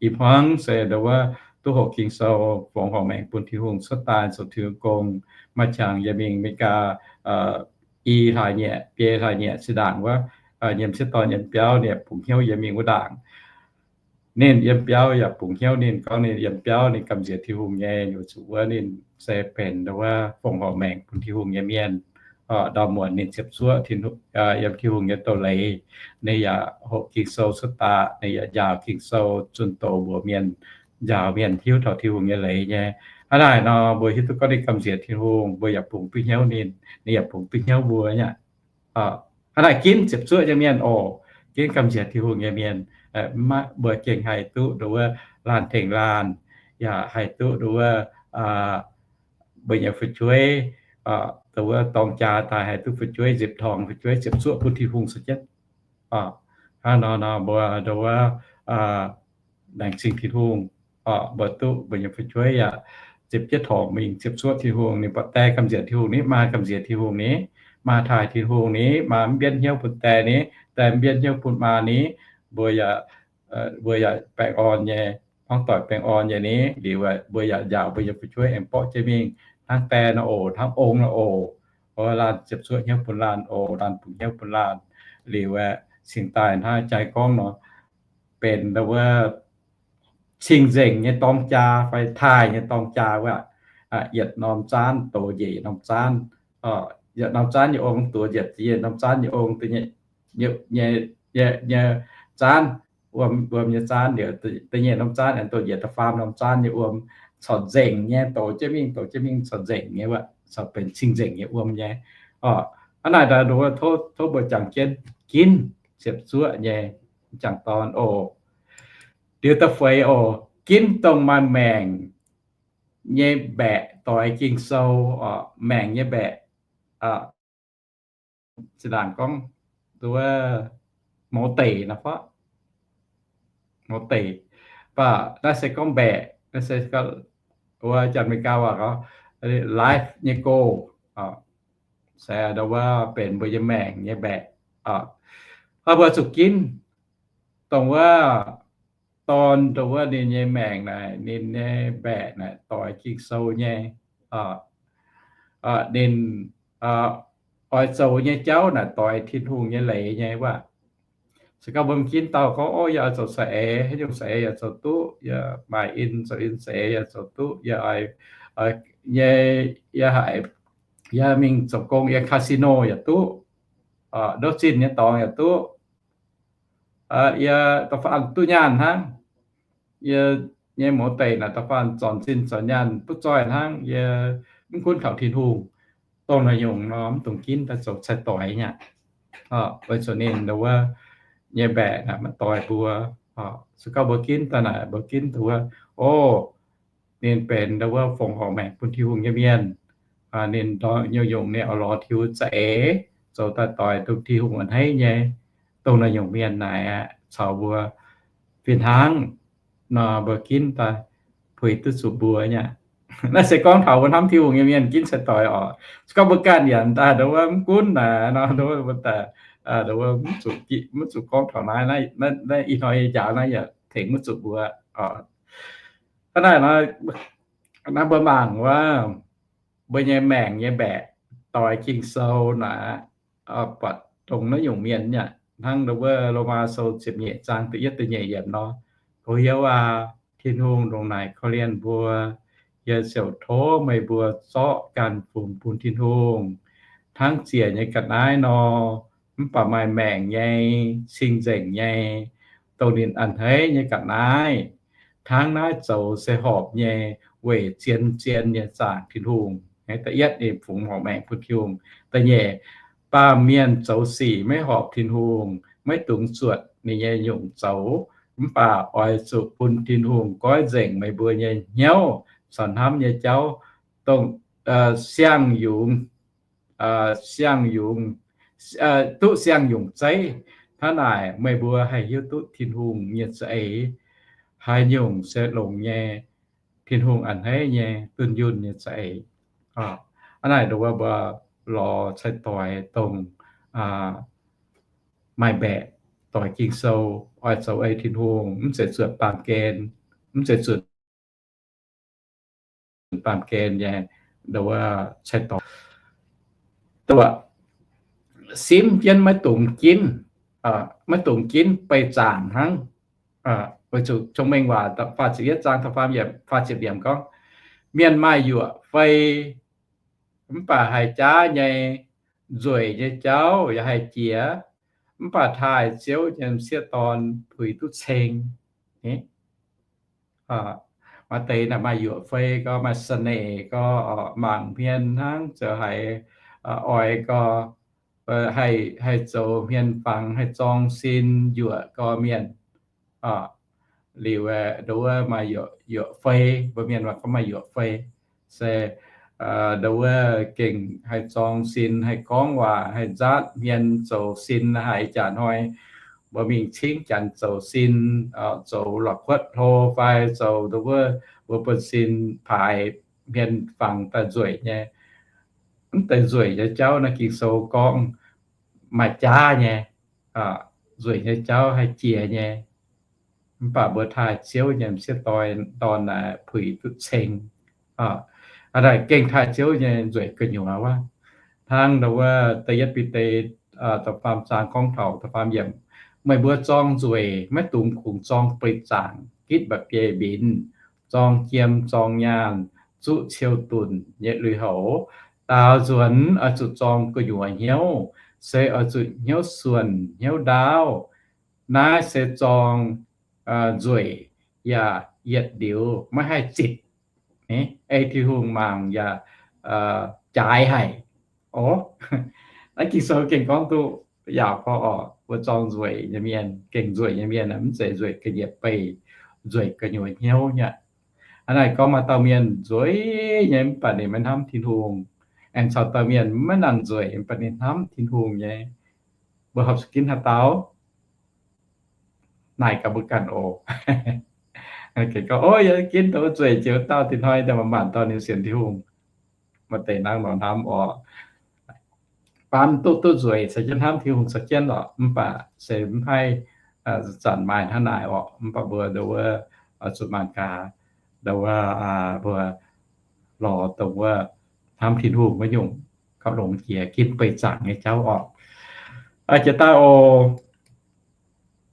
i hmuangv se nduov wuov duqv hoqc Ging-Sou, fongc horc maengc bun Tin-Hungh cuotv daaih zoux Tin-Hungh gong, maaih qangx yie mingh America i hlaax nyieqc, biei hlaax nyieqc zinh ndaangc wuov, nyei m'sieqv dorn yiem biauv ninh bungx hnyouv yie mingh wuov ndaangc. Ninh yiem biauv yaac bungx hnyouv ninh, gorngv ninh yiem biauv ninh gamh nziex Tin-Hungh nyei, weic zuqc wuov ninh se benx nduov wuov fongc horc maengc bun Tin-Hungh nyei mienh. Ndau muonz ninh ziepc zuoqv yiem Tin-Hungh nyei doz-leiz, ninh yaac hoqc Ging-Sou cuotv daaih, ninh yaac njaaux Ging-Sou zunh doz mbuox mienh, njaaux mienh hiuv taux Tin-Hungh nyei leiz nyei. Hnangv naaic nor mbuo hiuv duqv gorngv ninh gamh nziex Tin-Hungh, mbuo yaac bungx duqv hnyouv ninh, ninh yaac bungx duqv hnyouv mbuo aqv. Hnangv naaic ginv ziepc zuoqv nyei mienh oc, ginv gamh nziex Tin-Hungh nyei mienh, mbuo gengh haih duqv nduov wuov laanh tengx laanh, yaac haih duqv nduov wuov mbuo nyei fu'jueiv, nduov wuov dorng jaa daaih haih duqv fu'jueiv nzipc torngx, fu'jueiv ziepc zuoqv bun Tin-Hungh se jienv. Hnangv nor nor mbuo nduov wuov laengz zingh Tin-Hungh, mbuo duqv mbuo nyei fu'jueiv yaac ziepc jienv torngx mingh ziepc zuoqv Tin-Hungh, ninh buatc die gamh nziex Tin-Hungh, ninh maa gamh nziex Tin-Hungh ni, maa taaih Tin-Hungh ni, maa mv mbienv hnyouv bun die ni, die mv mbienv hnyouv bun maa ni, mbuo yaac, mbuo yaac baengh orn nyei, hmuangv doic baengh orn nyei ni, liuz mbuo yaac njaaux mbuo nyei fu'jueiv aengx borqv jienv mingh hnangv die nor oc, hnangv ong nor oc. Laanh ziepc zuoqv hnyouv bun laanh oc, laanh bungx hnyouv bun laanh. Liuz aeqv, cingx daaih hnangv jaa gorngv nor, benx nduov wuov cing-nzengc nyei dorng jaa fai taaih nyei dorng jaa wuov, yietc norm zaanv dox njiec yietc norm zaanv, yietc norm zaanv nyei ong dox njiec yietc norm zaanv nyei ong, nyei, nyei zaanv, wuom, wuom nyei zaanv liuz, da'nyeic norm zaanv aengx dox njiec da'faam norm zaanv nyei wuom, corc nzengc nyei dox jienv mingh, dox jienv mingh corc nzengc nyei wuov, corc benx cing-nzengc nyei wuom nyei. Hnangv naaic daaih nduov wuov tov, tov mbuo jangx jienv ginv ziepc zuoqv nyei jangx dorn oc. Liuz da'feix oc, ginv dongh maaih maengc nyei mbaeqc doix Ging-Sou, maengc nyei mbaeqc, zinh ndaangc gorngv nduov wuov mouz deic nor fai mouz deic, mv baac naaiv se gorngv mbaeqc, naaiv se gorngv wuov Janx-Meigaa waac gorngv life nyei goal, se nduov wuov benx mbuo nyei maengc nyei mbaeqc. Mbuo zuqc ginv dongh wuov dorn, dongh wuov ninh nyei maengc naaic, ninh nyei mbaeqc naaic doix Ging-Sou nyei. Ninh oix zoux nyei jauv naaic doix Tin-Hungh nyei leiz nyei wuov. Se gorngv mbuo mv ginv dauh gorngv, Ov, yie oix zoux saeng-eix, haaix nyungc saeng-eix yaac zoux duqv, yie maaih in zoux in saeng-eix yaac zoux duqv, yie nyei, yie haiz, yie mingh zoux gong yiem casino yaac duqv, ndoqv zinh nyei dorngx yaac duqv, yie da'faanh duqv nyaanh hnangv, yie nyei mouz deic naaic da'faanh zornc zinh zornc nyaanh butv zoih hnangv, yie mv gunv kaux Tin-Hungh, dongh naaic nyungc nor mv dungx ginv daaih zoux cai-doix nyei aqv. Weic zuqc ninh ndau wuov nyei mbaeqc naaic maiv doix mbuo. Se gorngv mbuo ginv daaih naaic mbuo ginv ndau wuov, o, ninh benx ndau wuov fongc horc maengc bun Tin-Hungh nyei mienh, ninh nyungc-nyungc ninh oix lorz Tin-Hungh za'eix, zoux daaih doix dongh Tin-Hungh a'hneiv nyei, dongh naaic nyungc mienh naaic aeqv, caux mbuo fih hnangv nor mbuo ginv daaih puix duqv zuqc mbuo nyei aqv. Naaiv se gorngv taux mbuo hnamv Tin-Hungh nyei mienh ginv cai-doix oc. Se gorngv mbuo ganh yaac daaih ndau wuov mv gunv naaic nor, ndau wuov mbuo daaih, ndau wuov mv zuqc gorngv taux naaiv, naaiv ih hnoi yie njaaux naaiv yaac tengx mv zuqc mbuo oc. Hnangv naaic nor, naaiv mbuo mangc wuov, mbuo nyei maengc nyei mbaeqc doix Ging-Sou naaic, buatc dongh naaiv nyungc mienh nyei aqv. Hnangv ndau wuov Lomaa Sou ziepc nyeic zaang da'yietv da'nyeic yiemc nor, Gox hiuv aac, Tin-Hungh ndongc naaic korv-lienh mbuo, yie ziouc tov meih mbuo zorqv ganh funx bun Tin-Hungh, hnangv ziec nyei ga'naaiv nor, mv baac maaih maengc nyei, cing-nzengc nyei, dongh ninh a'hneiv nyei ga'naaiv. Hnangv naaiv zoux se horpc nyei weic zien-zien nyei zaangc Tin-Hungh. Da'yietv, ninh fungx horpc maengc bun Tin-Hungh. Da'nyeic, baamh mienh zoux sic maiv horpc Tin-Hungh, maiv dungx zuotc ninh nyei nyungc zoux. Mv baac oix zuqc bun Tin-Hungh goiv nzengc meih mbuo nyei hnyouv caux hnamv nyei jauv, dongh siang-yungz, siang-yungz, duqv siang-yungz zeiv. Hnangv naaic meih mbuo haih hiuv duqv Tin-Hungh nyei za'eix haaix nyungc se longx nyei, Tin-Hungh a'hneiv nyei, dunh yunh nyei za'eix. Hnangv naaic ndongc wuov mbuo lorz cai-doix dongh maaih mbaeqc doix Ging-Sou, oix zoux ei Tin-Hungh, mv zeiz zuotc baamh gen, mv zeiz zuotc baamh gen nyei ndongc wuov cai-doix. Simv jienv maiv dungx ginv, maiv dungx ginv beiv zaangc hnangv. Weic zuqc Cong-Mengh Waac faah ziepc yietv zaang faah ziepc yiemc gorngv, mienh maaih yuoqc fei, mv baac haih jaav nyei, nzueic nyei jauv yaac haih jiex, mv baac taaih Ziouv nyei m'sieqv dorn puix duqv ceng. Maaih deix naaic maaih yuoqc fei gau, maaih เสน่ห์ gau, mangc hmien hnangv zoux haiz oix gau, haih zoux hmien fangx, haih zorng sin yuoqc gau mienh. Liuz ndongc wuov maaih yuoqc fei, mbuo mienh waac gorngv maaih yuoqc fei, se ndongc wuov gengh haih zorng sin, haih gorngv waac, haih nzaatv hmien zoux sin haic. Jaax hnoi mbuo mingh cingv janx zoux sin, zoux la'kuotv hlo fai zoux ndongc wuov, mbuo buonv-sin paaix hmien fangx daaih nzueic nyei. Mv deix nzueic nyei jauv naaiv Ging-Sou gorngv maaih jaav nyei, nzueic nyei jauv haih jiex nyei. Mv baac mbuo taaih Ziouv nyei m'sieqv dorn naaic puix duqv ceng. Aa, naaic gengh taaih Ziouv nyei nzueic gu'nyuoz wuov. Hnangv ndau wuov da'yietv Bide da'faam zaang gorngv taux da'faam yiemc, meih mbuo zorng nzueic maiv dungx kungx zorng beiv zaangc, gitv mba'biei mbienv, zorng jiem zorng nyaanh, zuqv ciou dunc nyei lui-houx. Daaux nzuonx oix zuqc zorng gu'nyuoz hnyouv, se oix zuqc hnyouv suonc hnyouv ndaauv. Naaiv se zorng nzueic yaac yietc liuz maiv haih zitc. Ei Tin-Hungh mangc yaac jaaix haic. Ov, naaiv Ging-Sou gengh gorngv duqv yaauc gorngv oc, mbuo zorng nzueic nyei mienh, gengh nzueic nyei mienh mv zeiz nzueic ga'nyiec beih, nzueic gu'nyuoz hnyouv nyei. Hnangv naaic gorngv maaih dauh mienh nzueic nyei mv baac ninh maiv hnamv Tin-Hungh, aengx caux dauh mienh maiv nangc nzueic mv baac ninh hnamv Tin-Hungh nyei, mbuo horpc zuqc ginv haaix dauh? Naaic gaax mbuo ganh oc. Gorngv, ov, yie ginv dongh nzueic jiex wuov dauh, tin hnoi daaih maanc maanc dorh ninh sienx Tin-Hungh. Maaih deix hnangv nor hnamv oc. Baamz duqv duqv nzueic caux jienv hnamv Tin-Hungh caux jienv lorqc, mv baac se mv haih zanc maaih hnangv naaic oc. Mv baac mbuo ndau wuov zuqc maanc gaax, ndau wuov mbuo lorz dongh wuov hnamv Tin-Hungh wuov nyungc. longx jiex, ginv beih zaangc nyei jauv orqc. Jiex daaih oc,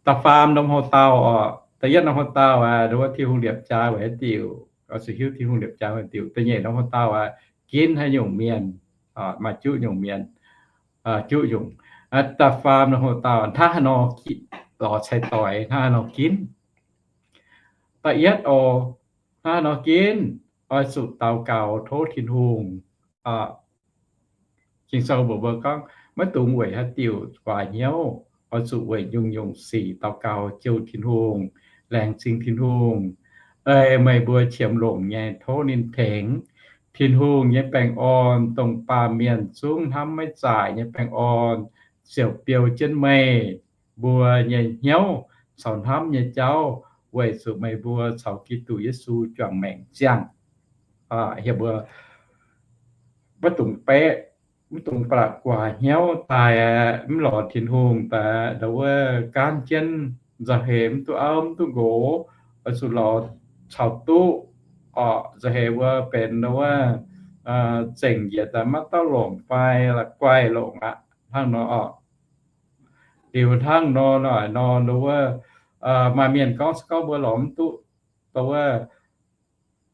da'faam norm houx-daauh orqc, da'yietv norm houx-daauh aqv, nduov Tin-Hungh liepc jaa weic haaix diuc, oix zuqc hiuv Tin-Hungh liepc jaa weic haaix diuc. Da'nyeic norm houx-daauh aqv, ginv haaix nyungc mienh, maaih juqv nyungc mienh, juqv nyungc. Da'faam norm houx-daauh hnangv haaix nor lorz cai-doix, hnangv haaix nor ginv. Da'yietv oc, hnangv haaix nor ginv, oix zuqc daux gaux tov Tin-Hungh. Ging-Sou mbuox mbuo gorngv, maiv dungx weic haaix diuc guaax hnyouv, oix zuqc weic nyungc-nyungc sic daux gaux jouh Tin-Hungh, laengz zingh Tin-Hungh, ei meih mbuo qiemx longc nyei tov ninh tengx. Tin-Hungh nyei baengh orn, dongh baamh mienh zungv hnamv maiv zaaic nyei baengh orn, ziouc biou jienv meih mbuo nyei hnyouv caux hnamv nyei jauv, weic zuqc meih mbuo caux Giduc Yesu juangc maengc ziangh. Hieh mbuo maiv dungx beqv, mv dungx ba'laqc guaax hnyouv daaih, mv lorz Tin-Hungh daaih, nduov gaanv jienv nzauh heix, mv duqv auv mv duqv nqox, oix zuqc lorz caux duqv orqc. Nzauh heix mbuo benx nduov zengc njiec daaih maiv dauh longc fai la'guaih longc aqv, hnangv nor orqc. Liuz hnangv nor nor nor nduov, maaih mienh gorngv se gorngv mbuo lorz mv duqv nduov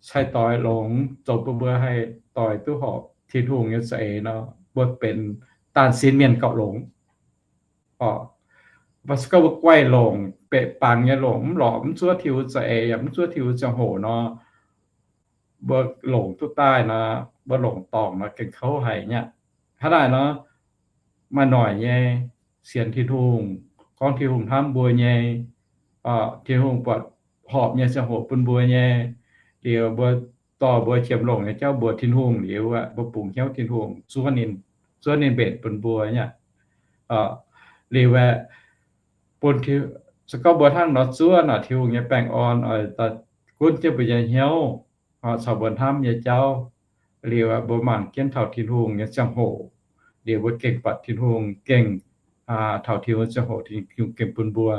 cai-doix longx, zoux bun mbuo haih doix duqv horpc Tin-Hungh nyei za'eix nor, mbuo benx daanh sin mienh gauh longx. Mv baac se gorngv mbuo guaih longc, beqc bangc nyei longc, mv lorz, mv zuov Tin-Hungh za'eix, yaac mv zuov Tin-Hungh ziangh hoc nor, mbuo longc duqv daaih nor, mbuo longc dorngc nor gengh kouv haic nyei aqv. Hnangv naaic nor, maaih noic nyei sienx Tin-Hungh, gorngv Tin-Hungh hnamv mbuo nyei, Tin-Hungh buatc horpc nyei ziangh hoc bun mbuo nyei, liuz mbuo dorh mbuo qiemx longc nyei jauv mbuox Tin-Hungh liuz, mbuo bungx hnyouv Tin-Hungh zuov ninh, zuov ninh mbenc bun mbuo nyei aqv. Liuz aeqv, bun, se gorngv mbuo hnangv nor zuov nor, Tin-Hungh nyei baengh orn oix gunv jienv mbuo nyei hnyouv caux mbuo hnamv nyei jauv. Liuz mbuo mangc jienv taux Tin-Hungh nyei ziangh hoc, liuz mbuo gengh buatc Tin-Hungh gengh, taux Tin-Hungh ziangh hoc Tin-Hungh gengh bun mbuo.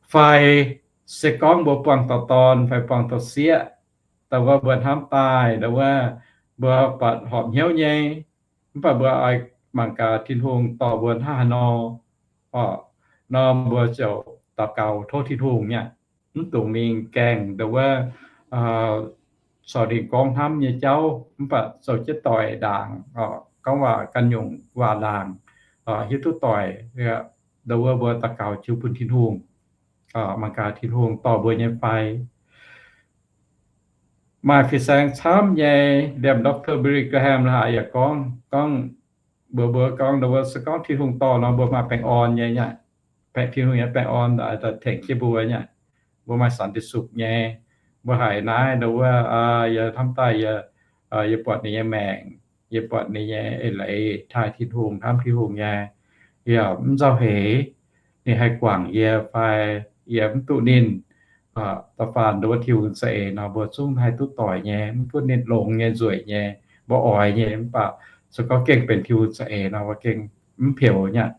Fai se gorngv mbuo buangh taux dorn fai buangh taux sieqv, dongh wuov mbuo hnamv daaih, dongh wuov mbuo buatc horpc hnyouv nyei, mv baac mbuo oix mangc gaax Tin-Hungh dorh mbuo hnangv haaix nor, nor mbuo ziouc daux gaux tov Tin-Hungh nyei aqv. Mv dungx mingh gaengh dongh wuov corc ninh gorngv hnamv nyei jauv, mv baac zoux jienv doic ndaangc, gorngv waac ganh nyungc waac ndaangc, hiuv duqv doic, dongh wuov mbuo daux gaux jiu bun Tin-Hungh, mangc gaax Tin-Hungh dorh mbuo nyei fai. Maaih fin-saeng camv nyei, liemh Doctor Billy Graham la'haaix yaac gorngv, gorngv, mbuox mbuo gorngv, dongh wuov se gorngv Tin-Hungh dorh nor, mbuo maaih baengh orn nyei aqv. Baengh, Tin-Hungh nyei baengh orn tengx jienv mbuo nyei aqv. Mbuo maaih สันติสุข nyei. Mbuo haiz naaiv dongh wuov, yie hnamv daaih yie, yie buatc ninh nyei maengc, yie buatc ninh nyei eix leiz taaih Tin-Hungh, hnamv Tin-Hungh nyei, yaac mv nzauh heix. Ninh haih guangc yie fai yie mv duqv ninh, da'faanh nduov Tin-Hungh za'eix nor, mbuo zungv haih duqv doic nyei, mv gunv ninh longx nyei, nzueic nyei, mbuo oix nyei, mv baac se gorngv gengh benx Tin-Hungh za'eix nor, mbuo gengh mv peux nyei aqv.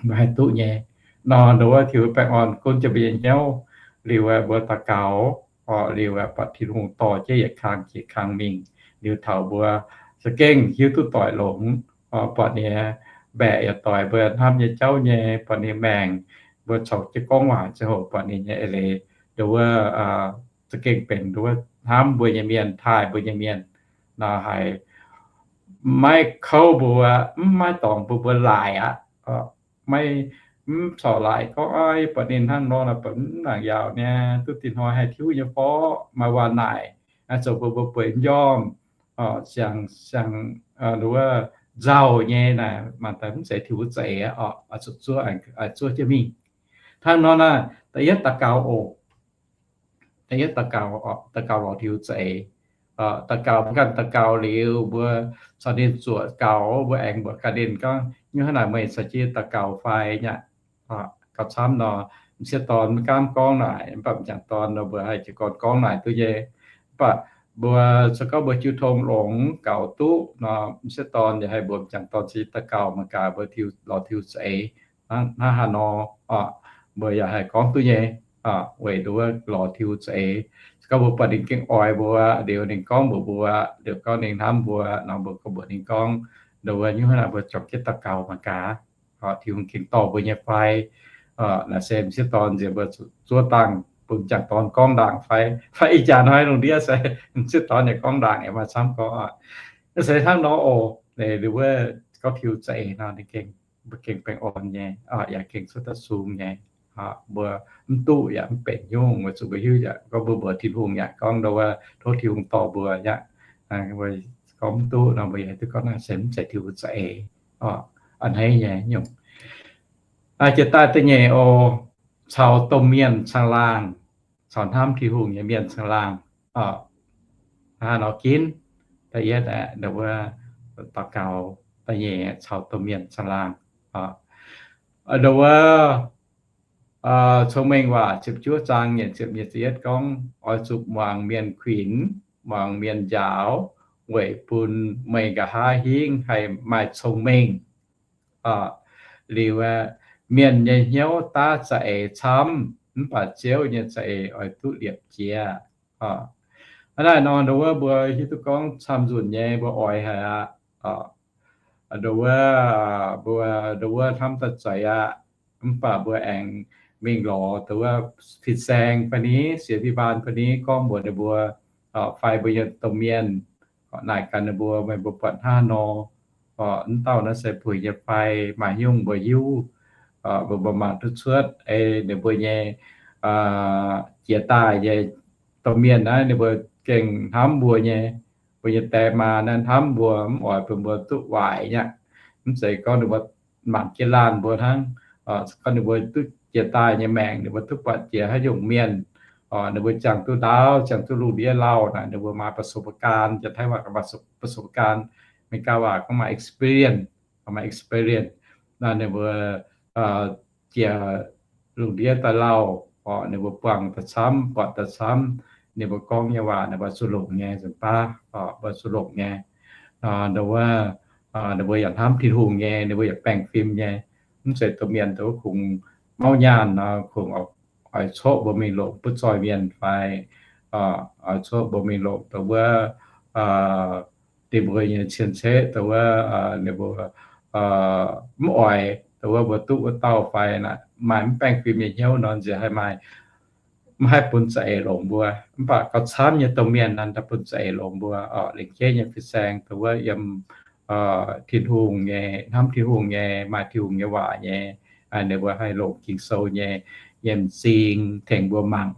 Mbuo haih duqv nyei. Nor nduov Tin-Hungh baengh orn gunv jienv mbuo nyei hnyouv, liuz aeqv, mbuo daux gaux, liuz aeqv, buatc Tin-Hungh dorh jienv yietc kang jiex kang mingh, liuz taux mbuo za'gengh hiuv duqv doic longx, buatc ninh mbaeqc yaac doix mbuo hnamv nyei jauv nyei, buatc ninh maengc, mbuo caux jienv gorngv waac ziangh hoc buatc ninh nyei eix leiz, nduov za'gengh benx nduov hnamv mbuo nyei mienh, taaih mbuo nyei mienh, nor haiz maiv kouv mbuo, mv, maiv dorngx bun mbuo laaic aqv. Maiv, mv corc laaic gorngv, Aav, buatc ninh hnangv nor, buatc mv nangc yaauc niaa, duqv dinh hnoi haih tiuv nyei fov, maaih waac naaic, zoux bun mbuo bueix njormh, siang, siang, nduov nzauh nyei naaic, mangc daaih mv zeiz Tin-Hungh za'eix orqc, zuqc zuov, zuov jienv mingh. Hnangv nor naaic, da'yietv daux gaux oc. Da'yietv daux gaux, daux gaux lorz Tin-Hungh za'eix. Daux gaux, mbuo ganh daux gaux liuz, mbuo caux ninh zuoqc gaux, mbuo aengx mbuox gaax ninh gorngv, Nyungc hnangv naaic meih caux jienv daux gaux fai? Nyei aqv. Gauh camv nor, m'sieqv dorn maiv gaamv gorngv naaic, mv baac m'jangc dorn nor mbuo haih jiez gorn gorngv naaic duqv nyei. Mv baac mbuo se gorngv mbuo jiu tong longx gaux duqv nor, m'sieqv dorn yaac haih mbuox m'jangc dorn caux jienv daux gaux mangc gaax mbuo lorz Tin-Hungh za'eix hnangv haaix nor. Mbuo yaac haih gorngv duqv nyei, weic nduov lorz Tin-Hungh za'eix. gorngv mbuo buatc ninh gengh oix mbuo, liuz ninh gorngv mbuox mbuo, liuz gorngv ninh hnamv mbuo nor, mbuo gorngv mbuox ninh gorngv, nduov wuov nyungc naaic mbuo juangc jienv daux gaux mangc gaax, Tin-Hungh gengh dorh mbuo nyei fai? Naaic se m'sieqv dorn nziex mbuo zuov dangh bun m'jangc dorn gorngv ndaangc fai, fai ih jaax hnoi lungh ndiev se m'sieqv dorn yaac gorngv ndaangc yaac maaih camv gorngv. Naaic se hnangv nor oc. Nduov wuov gorngv Tin-Hungh za'eix nor ninh gengh, mbuo gengh baengh orn nyei, yaac gengh cuotv daaih sung nyei. Mbuo mv duqv yaac mv benx nyungc, weic zuqc mbuo hiuv yaac gorngv mbuo mbuox Tin-Hungh yaac gorngv nduov wuov tov Tin-Hungh dorh mbuo yaac, gorngv mv duqv nor mbuo yaac duqv gorngv naaic se mv zeiz Tin-Hungh za'eix. A'hneiv nyei nyungc. Jiex daaih da'nyeic oc, caux domh mienh caangh laangh, caux hnamv Tin-Hungh nyei mienh caangh laangh. Hnangv nor ginv, da'yietv aeqv, nduov wuov daux gaux, da'nyeic caux domh mienh caangh laangh. Nduov wuov Cong-Mengh Waac ziepc juov zaang nyic ziepc nyeic ziepc yietv gorngv, oix zuqc muangx mienh kuinx, muangx mienh njaaux, weic bun meih nqa'haav hingv haih maaih cong-mengh. Liuz aeqv, mienh nyei hnyouv daav za'eix camv, mv baac Ziouv nyei za'eix oix duqv liepc jiez. Hnangv naaiv nor, nduov wuov mbuo hiuv duqv gorngv camv nzunc nyei mbuo oix haic aqv. Nduov wuov, mbuo nduov wuov hnamv daaih zeiz aqv. Mv baac mbuo aengx mingh lorz nduov wuov fin-saeng fai ni, siex fim baan fai ni gorngv mbuox ninh mbuo, fai mbuo nyei domh mienh, naaic gaax ninh mbuo, meih mbuo buatc hnangv nor, mv dauh naaiv se puix nyei fai, maaih nyungc mbuo hiuv, mbuo mbuo mangc duqv cuotv, ei ninh mbuo nyei jiex daaih nyei domh mienh naaiv ninh mbuo gengh hnamv mbuo nyei, mbuo nyei die maa naaiv hnamv mbuo, mv oix bun mbuo duqv waaic nyei aqv. Mv zeiz gorngv ninh mbuo mangc jienv laanh mbuo hnangv. Gorngv ninh mbuo duqv jiex daaih nyei maengc, ninh mbuo duqv buatc jiex haaix nyungc mienh, ninh mbuo ziangh duqv ndaauv, ziangh duqv lungh ndiev lauh naaic, ninh mbuo maaih ประสบการณ์, janx-taiv waac gorngv ประสบการณ์, Meigaa waac gorngv maaih experience, maaih experience. Naaiv ninh mbuo jiex lungh ndiev daaih lauh, ninh mbuo buangh daaih camv, buatc daaih camv, ninh mbuo gorngv nyei waac ninh mbuo zuqc longc nyei, nzunc baav mbuo zuqc longc nyei. Nduov wuov, ninh mbuo yaac hnamv Tin-Hungh nyei, ninh mbuo yaac baengh fim nyei. Mv zeiz domh mienh nduov kungx mauv nyaanh nor, kungx oix coqv mbuo mingh longc butv zoih mienh fai oix coqv mbuo mingh longc nduov wuov ninh mbuo nyei cien-ceqv, nduov wuov ninh mbuo mv oix nduov wuov mbuo duqv wuov dauh fai naaic, maaih mv baengh fim nyei hnyouv nor nziex haih maaih, mv haih bun za'eix longx mbuo. Mv baac gauh camv nyei domh mienh naaic daaih bun za'eix longx mbuo oc. Lengc jeiv nyei fin-saeng nduov wuov yiem Tin-Hungh nyei, hnamv Tin-Hungh nyei, maaih Tin-Hungh nyei waac nyei, ninh mbuo haih longc Ging-Sou nyei, nyei m'zing tengx mbuo mangc,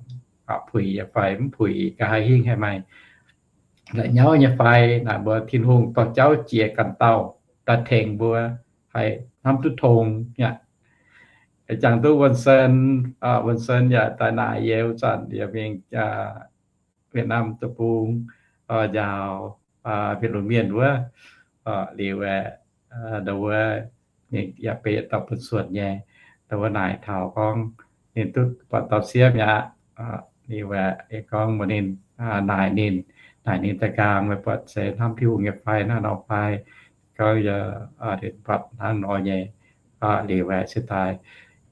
puix nyei fai mv puix, nqa'haav hingv haih maaih la'nyauv nyei fai. Naaic mbuo Tin-Hungh dorh jauv jiex ganh dauh daaih tengx mbuo haih hnamv duqv tong aqv. Jangx duqv Wuonh Sen, Wuonh Sen yaac daaih naaic yie wuov zanc yie mingh Việt Nam deic-bung njaaux Việt Nam mienh wuov, liuz aeqv, nduov wuov ninh yaac benx yietc dauh bun suonc nyei. Nduov wuov naaic taux gorngv ninh duqv buatc dauh sieqv mi'aqv. Liuz aeqv, yie gorngv mbuox ninh, naaic ninh, naaic ninh daaih nqaang, meih buatc se hnamv Tin-Hungh nyei fai, hnangv nor fai? Gorngv yie buatc hnangv nor nyei. Liuz aeqv, se daaih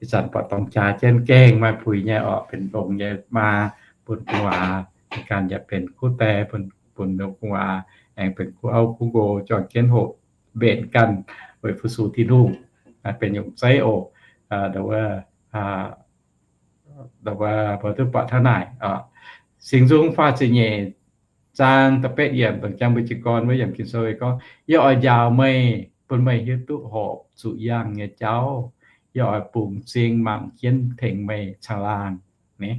ih zanc buatc dorng jaa jienv gengh maaih puix nyei orqc, benx longx nyei maa bun gu'nguaaz, ganh yaac benx kuv die bun, bun gu'nguaaz, aengx benx kuv auv kuv nqo juangc jienv hoqc mbenc ganh weic fu-sux Tin-Hungh, benx nyungc zeiv oc. Nduov wuov, nduov wuov mbuo duqv buatc hnangv naaic. Singx Nzung faah ziepc nyeic zaang da'betv yiemc, dongh jangx mbuo jiez gorn wuov yiemc Ging-Sou gorngv, yie oix njaaux meih, bun meih hiuv duqv horpc zuqc yangh nyei jauv. Yie oix bungx m'zing mangc jienv tengx meih caangh laangh. Ni,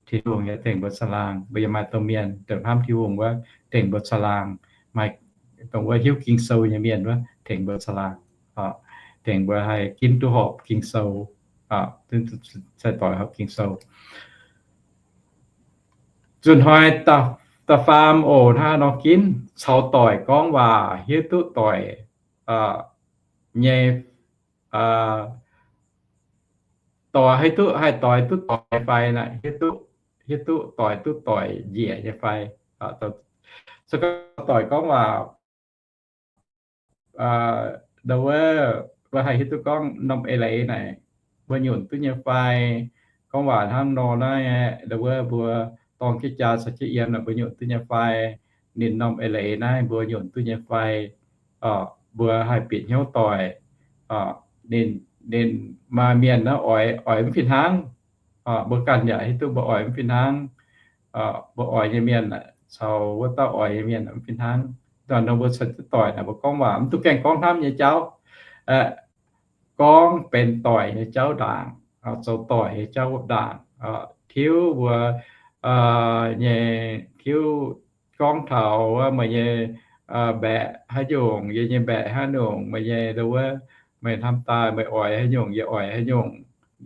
Tin-Hungh yaac tengx mbuo caangh laangh. Mbuo yaac maaih domh mienh, dongh hnamv Tin-Hungh wuov, tengx mbuo caangh laangh. Maaih dongh wuov hiuv Ging-Sou nyei mienh wuov, tengx mbuo caangh laangh, tengx mbuo haih ginv duqv horpc Ging-Sou, cai doix horpc Ging-Sou. Nzunc hnoi da'faam oc, hnangv nor ginv caux doic gorngv waac hiuv duqv doic nyei, doic haih duqv, haih doix duqv doic nyei fai naaic, hiuv duqv, hiuv duqv doix duqv doic njiec nyei fai. Se gorngv doic gorngv waac, nduov wuov, mbuo haih hiuv duqv gorngv norm eix leiz naaic mbuo nyunc duqv nyei fai? Gorngv waac hnangv nor naaiv, nduov wuov mbuo gorngv jienv jaa caux jienv yiem naaic mbuo nyunc duqv nyei fai? Ninh norm eix leiz naaiv mbuo nyunc duqv nyei fai? Mbuo haih bieqc hnyouv doic, ninh, ninh maaih mienh naaiv oix, oix mv fih hnangv. Mbuo ganh yaac hiuv duqv mbuo oix mv fih hnangv. Mbuo oix nyei mienh caux wuov dauh oix nyei mienh mv fih hnangv. Dongh mbuo caux jienv doic naaic mbuo gorngv waac mv dungx gaengh gorngv hnamv nyei jauv, gorngv benx doic nyei jauv ndaangc, zoux doic nyei jauv ndaangc, tiuv mbuo nyei, tiuv gorngv taux meih nyei mbaeqc haaix nyungc, yie nyei mbaeqc haaix nyungc, meih nyei ndo wuov, meih hnamv daaih meih oix haaix nyungc, yie oix haaix nyungc.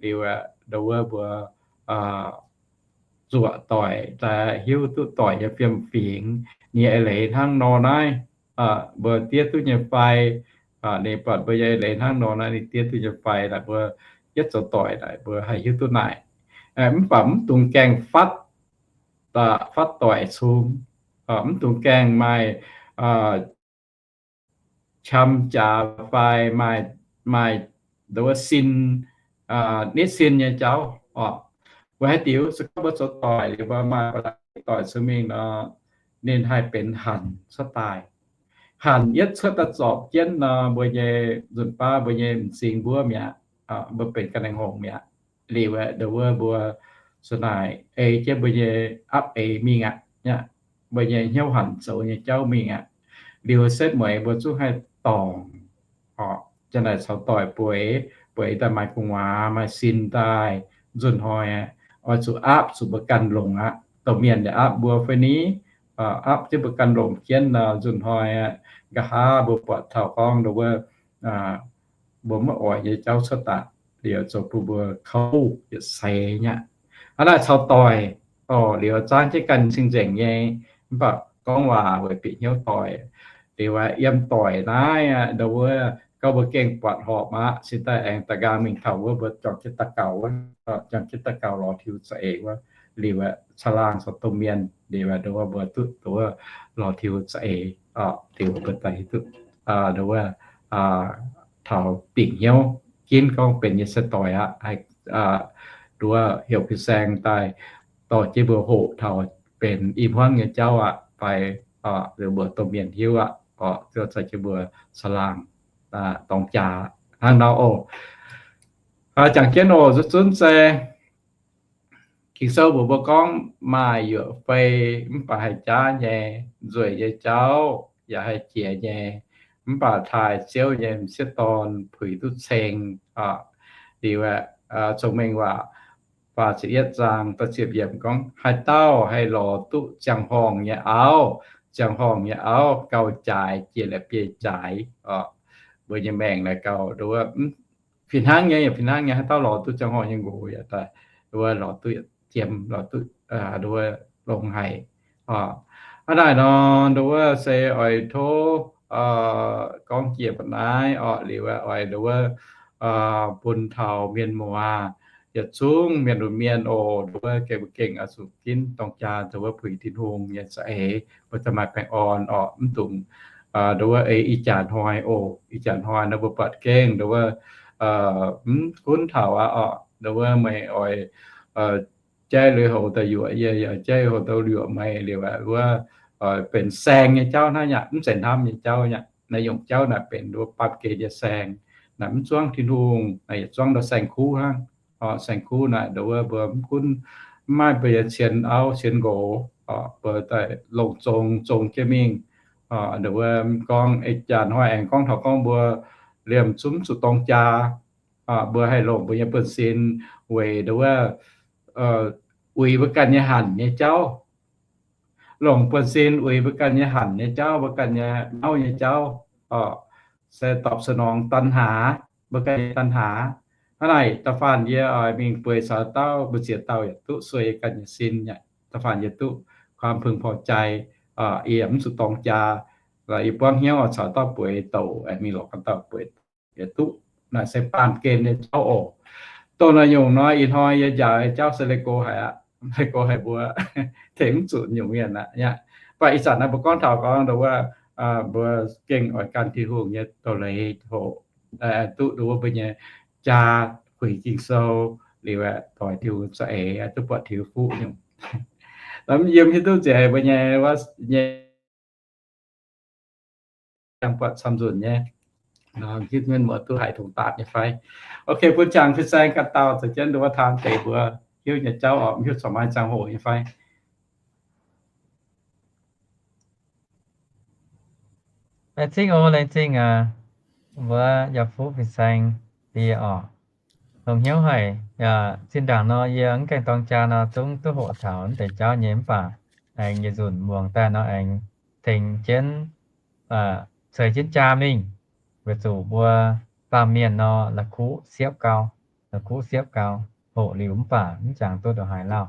Liuz aeqv, ndo wuov mbuo zuoqc doic daaih hiuv duqv doic nyei fiem fingx. Ninh eix leiz hnangv nor naaiv, mbuo diev duqv nyei fai? Ninh buatc mbuo nyei eix leiz hnangv nor naaiv, ninh diev duqv nyei fai? Naaic mbuo yietv zoux doic naaic mbuo haih hiuv duqv naaic. Mv baac mv dungx gaengh fatv, fatv doic cung, mv dungx gaengh maaih qam jaax fai maaih, maaih ndo wuov sin, nitv sin nyei jauv oc. Weic haaix diuc? Se gorngv mbuo zoux doic liuz mbuo maaih ba'laqc doic cun mingh nor, ninh haih benx hanc cuotv daaih. Hanc yietv cuotv daaih zorpc jienv nor, mbuo nyei nzunc baav mbuo nyei m'zing mbuov mi'aqv, mbuo benx ga'naaiv hngongx mi'aqv. Liuz aeqv, ndo wuov mbuo zuqc naaic ei jienv mbuo nyei apv eix mingh aqv, mbuo nyei hnyouv hanc zoux nyei jauv mingh aqv. Liuz setv mueiz mbuo zungv haih dorngc oc. Janx naaic caux doic bueix, bueix daaih maaih gu'nguaaz maaih sin daaih, nzunc hnoi aeqv, oix zuqc aapv zuqc mbuo ganh longc aqv. Domh mienh yaac aapv mbuo fai ni? Aapv jienv mbuo ganh longc jienv nor, nzunc hnoi aeqv, nqa'haav mbuo buatc taux gorngv ndo wuov mbuo maiv oix nyei jauv cuotv daaih, liuz zoux bun mbuo kouv yietc seix nyei aqv. Hnangv naaic caux doic oc, liuz zaangv jienv ganh cing-nzengc nyei, mv baac gorngv waac weic bieqc hnyouv doic. Liuz aeqv, yiem doic naaiv aeqv, ndo wuov gauh mbuo gengh buatc horpc aqv. Cingx daaih aengx da'nqaang mingh taux wuov mbuo juangc jienv daux gaux wuov, juangc jienv daux gaux lorz Tin-Hungh za'eix wuov, liuz aeqv, caangh laangh caux domh mienh liuz aeqv, ndo wuov mbuo duqv ndo wuov lorz Tin-Hungh za'eix oc. Liuz mbuo daaih hiuv duqv ndo wuov taux dingc hnyouv ginv gorngv benx nyei se doic aqv. Haih ndo wuov heuc fin-saeng daaih dorh jienv mbuo hoqc taux benx i hmuangv nyei jauv aqv fai, liuz mbuo domh mienh hiuv aqv oc, ziouc caux jienv mbuo caangh laangh dorng jaax hnangv nor oc. Jangx jienv oc, zuqc zunv se Ging-Sou mbuox mbuo gorngv maaih yuoqc fei mv baac haih jaav nyei, nzueic nyei jauv yaac haih jiex nyei, mv baac taaih Ziouv nyei m'sieqv dorn puix duqv ceng oc. Liuz aeqv, Cong-Mengh Waac faah ziepc yietv zaang da'ziepc yiemc gorngv, haaix dauh haih lorz duqv ziangh horngh nyei auv, ziangh horngh nyei auv gauh jaaix jiex la'bieiv-jaaix oc. Mbuo nyei maengc naaic gauh ndo wuov fih hnangv nyei, yaac fih hnangv nyei. Haaix dauh lorz duqv ziangh horngh nyei nqox yaac daaih ndo wuov lorz duqv jiem, lorz duqv ndo wuov longx haic oc. Hnangv naaic nor, ndo wuov se oix tov gorngv jiex mbu'naaiv oc. Liuz aeqv, oix ndo wuov bun taux mienh muoz yietc zungv mienh lunx mienh oc, ndo wuov gengh mbuo gengh oix zuqc ginv dorng jaa ndo wuov puix Tin-Hungh nyei za'eix, mbuo daaih maaih baengh orn oc. Mv dungx ndo wuov ei ih jaax hnoi oc. Ih jaax hnoi nor mbuo buatc gengh ndo wuov mv gunv taux aqv oc, ndo wuov meih oix jaiv lui-houx daaih yuoqc yie, yie jaiv lui-houx daaih yuoqc meih liuz aeqv, wuov benx saeng nyei jauv hnangv yaac mv zeiz hnamv nyei jauv yaac. Naaiv nyungc jauv naaic benx ndo wuov baamh gen nyei saeng. Naaiv mv zuangv Tin-Hungh, naaiv yietc zuangv ndo saeng-kuv hnangv. Saeng-kuv naaic ndo wuov mbuo mv gunv mv maaih mbuo nyei cien auv cien nqox, mbuo daaih longc zong, zong jienv mingh. Ndo wuov gorngv ih jaax hnoi aengx gorngv taux gorngv mbuo liemh zungv zuqc dorng jaa, mbuo haih longc mbuo nyei buonv-sin weic ndo wuov uix mbuo ganh nyei hanc nyei jauv. Longc buonv-sin uix mbuo ganh nyei hanc nyei jauv, mbuo ganh nyei mauv nyei jauv, se ตอบสนอง ตัณหา, mbuo ganh nyei ตัณหา. Hnangv naaic, da'faanh yie oix mingh bueix caux dauh mbu'ziex dauh yaac duqv sueih ganh nyei sin aqv. Da'faanh yie duqv ความพึงพอใจ, yie mv zuqc dorng jaa, yie buangv hnyouv caux dauh bueix douc, mingh lorz ganh dauh bueix douc yaac duqv. Naaiv se baamh gen nyei jauv oc. Dongh naaiv nyungc nor, ih hnoi yie njaaux nyei jauv se leih go haic aqv. Leih go haic mbuo tengx mv zuqc nyungc mienh aqv. Mv baac ih zanc naaiv mbuo gorngv taux gorngv ndo wuov mbuo gengh oix gan Tin-Hungh nyei doz-leiz hoc, duqv ndo wuov mbuo nyei jaa puix Ging-Sou liuz aeqv, doix Tin-Hungh za'eix, duqv buatc Tin-Hungh fuqv nyungc. Mv yiem hiuv duqv nzengc haic mbuo nyei, nyei buatc camv nzunc nyei. Hitv mienh muoz duqv haiz dongh daatv nyei fai? Ok, bun jangx fin-saeng ganh dauh zoux jienv nduov taan deix mbuo hiuv nyei jauv oc, mv hiuv corc maaih ziangh hoc nyei fai? Laengz zingh oc, laengz zingh aac, mbuo yaac fuqv fin-saeng die oc. Longx hnyouv haic, yaac zinh ndaangc nor yie mv gaengh dorng jaa nor zungv duqv hoqc taux naaiv deix jauv nyei mv baac aengx yietc nzunc muangx daaih nor aengx tengx jienv, ceix jienv jaa mingh, weic zuqc mbuo baamh mienh nor la'kuqv siepv gau, la'kuqv siepv gau, hoqc liuz mv baac mv jangx duqv ndongc haaix lauh.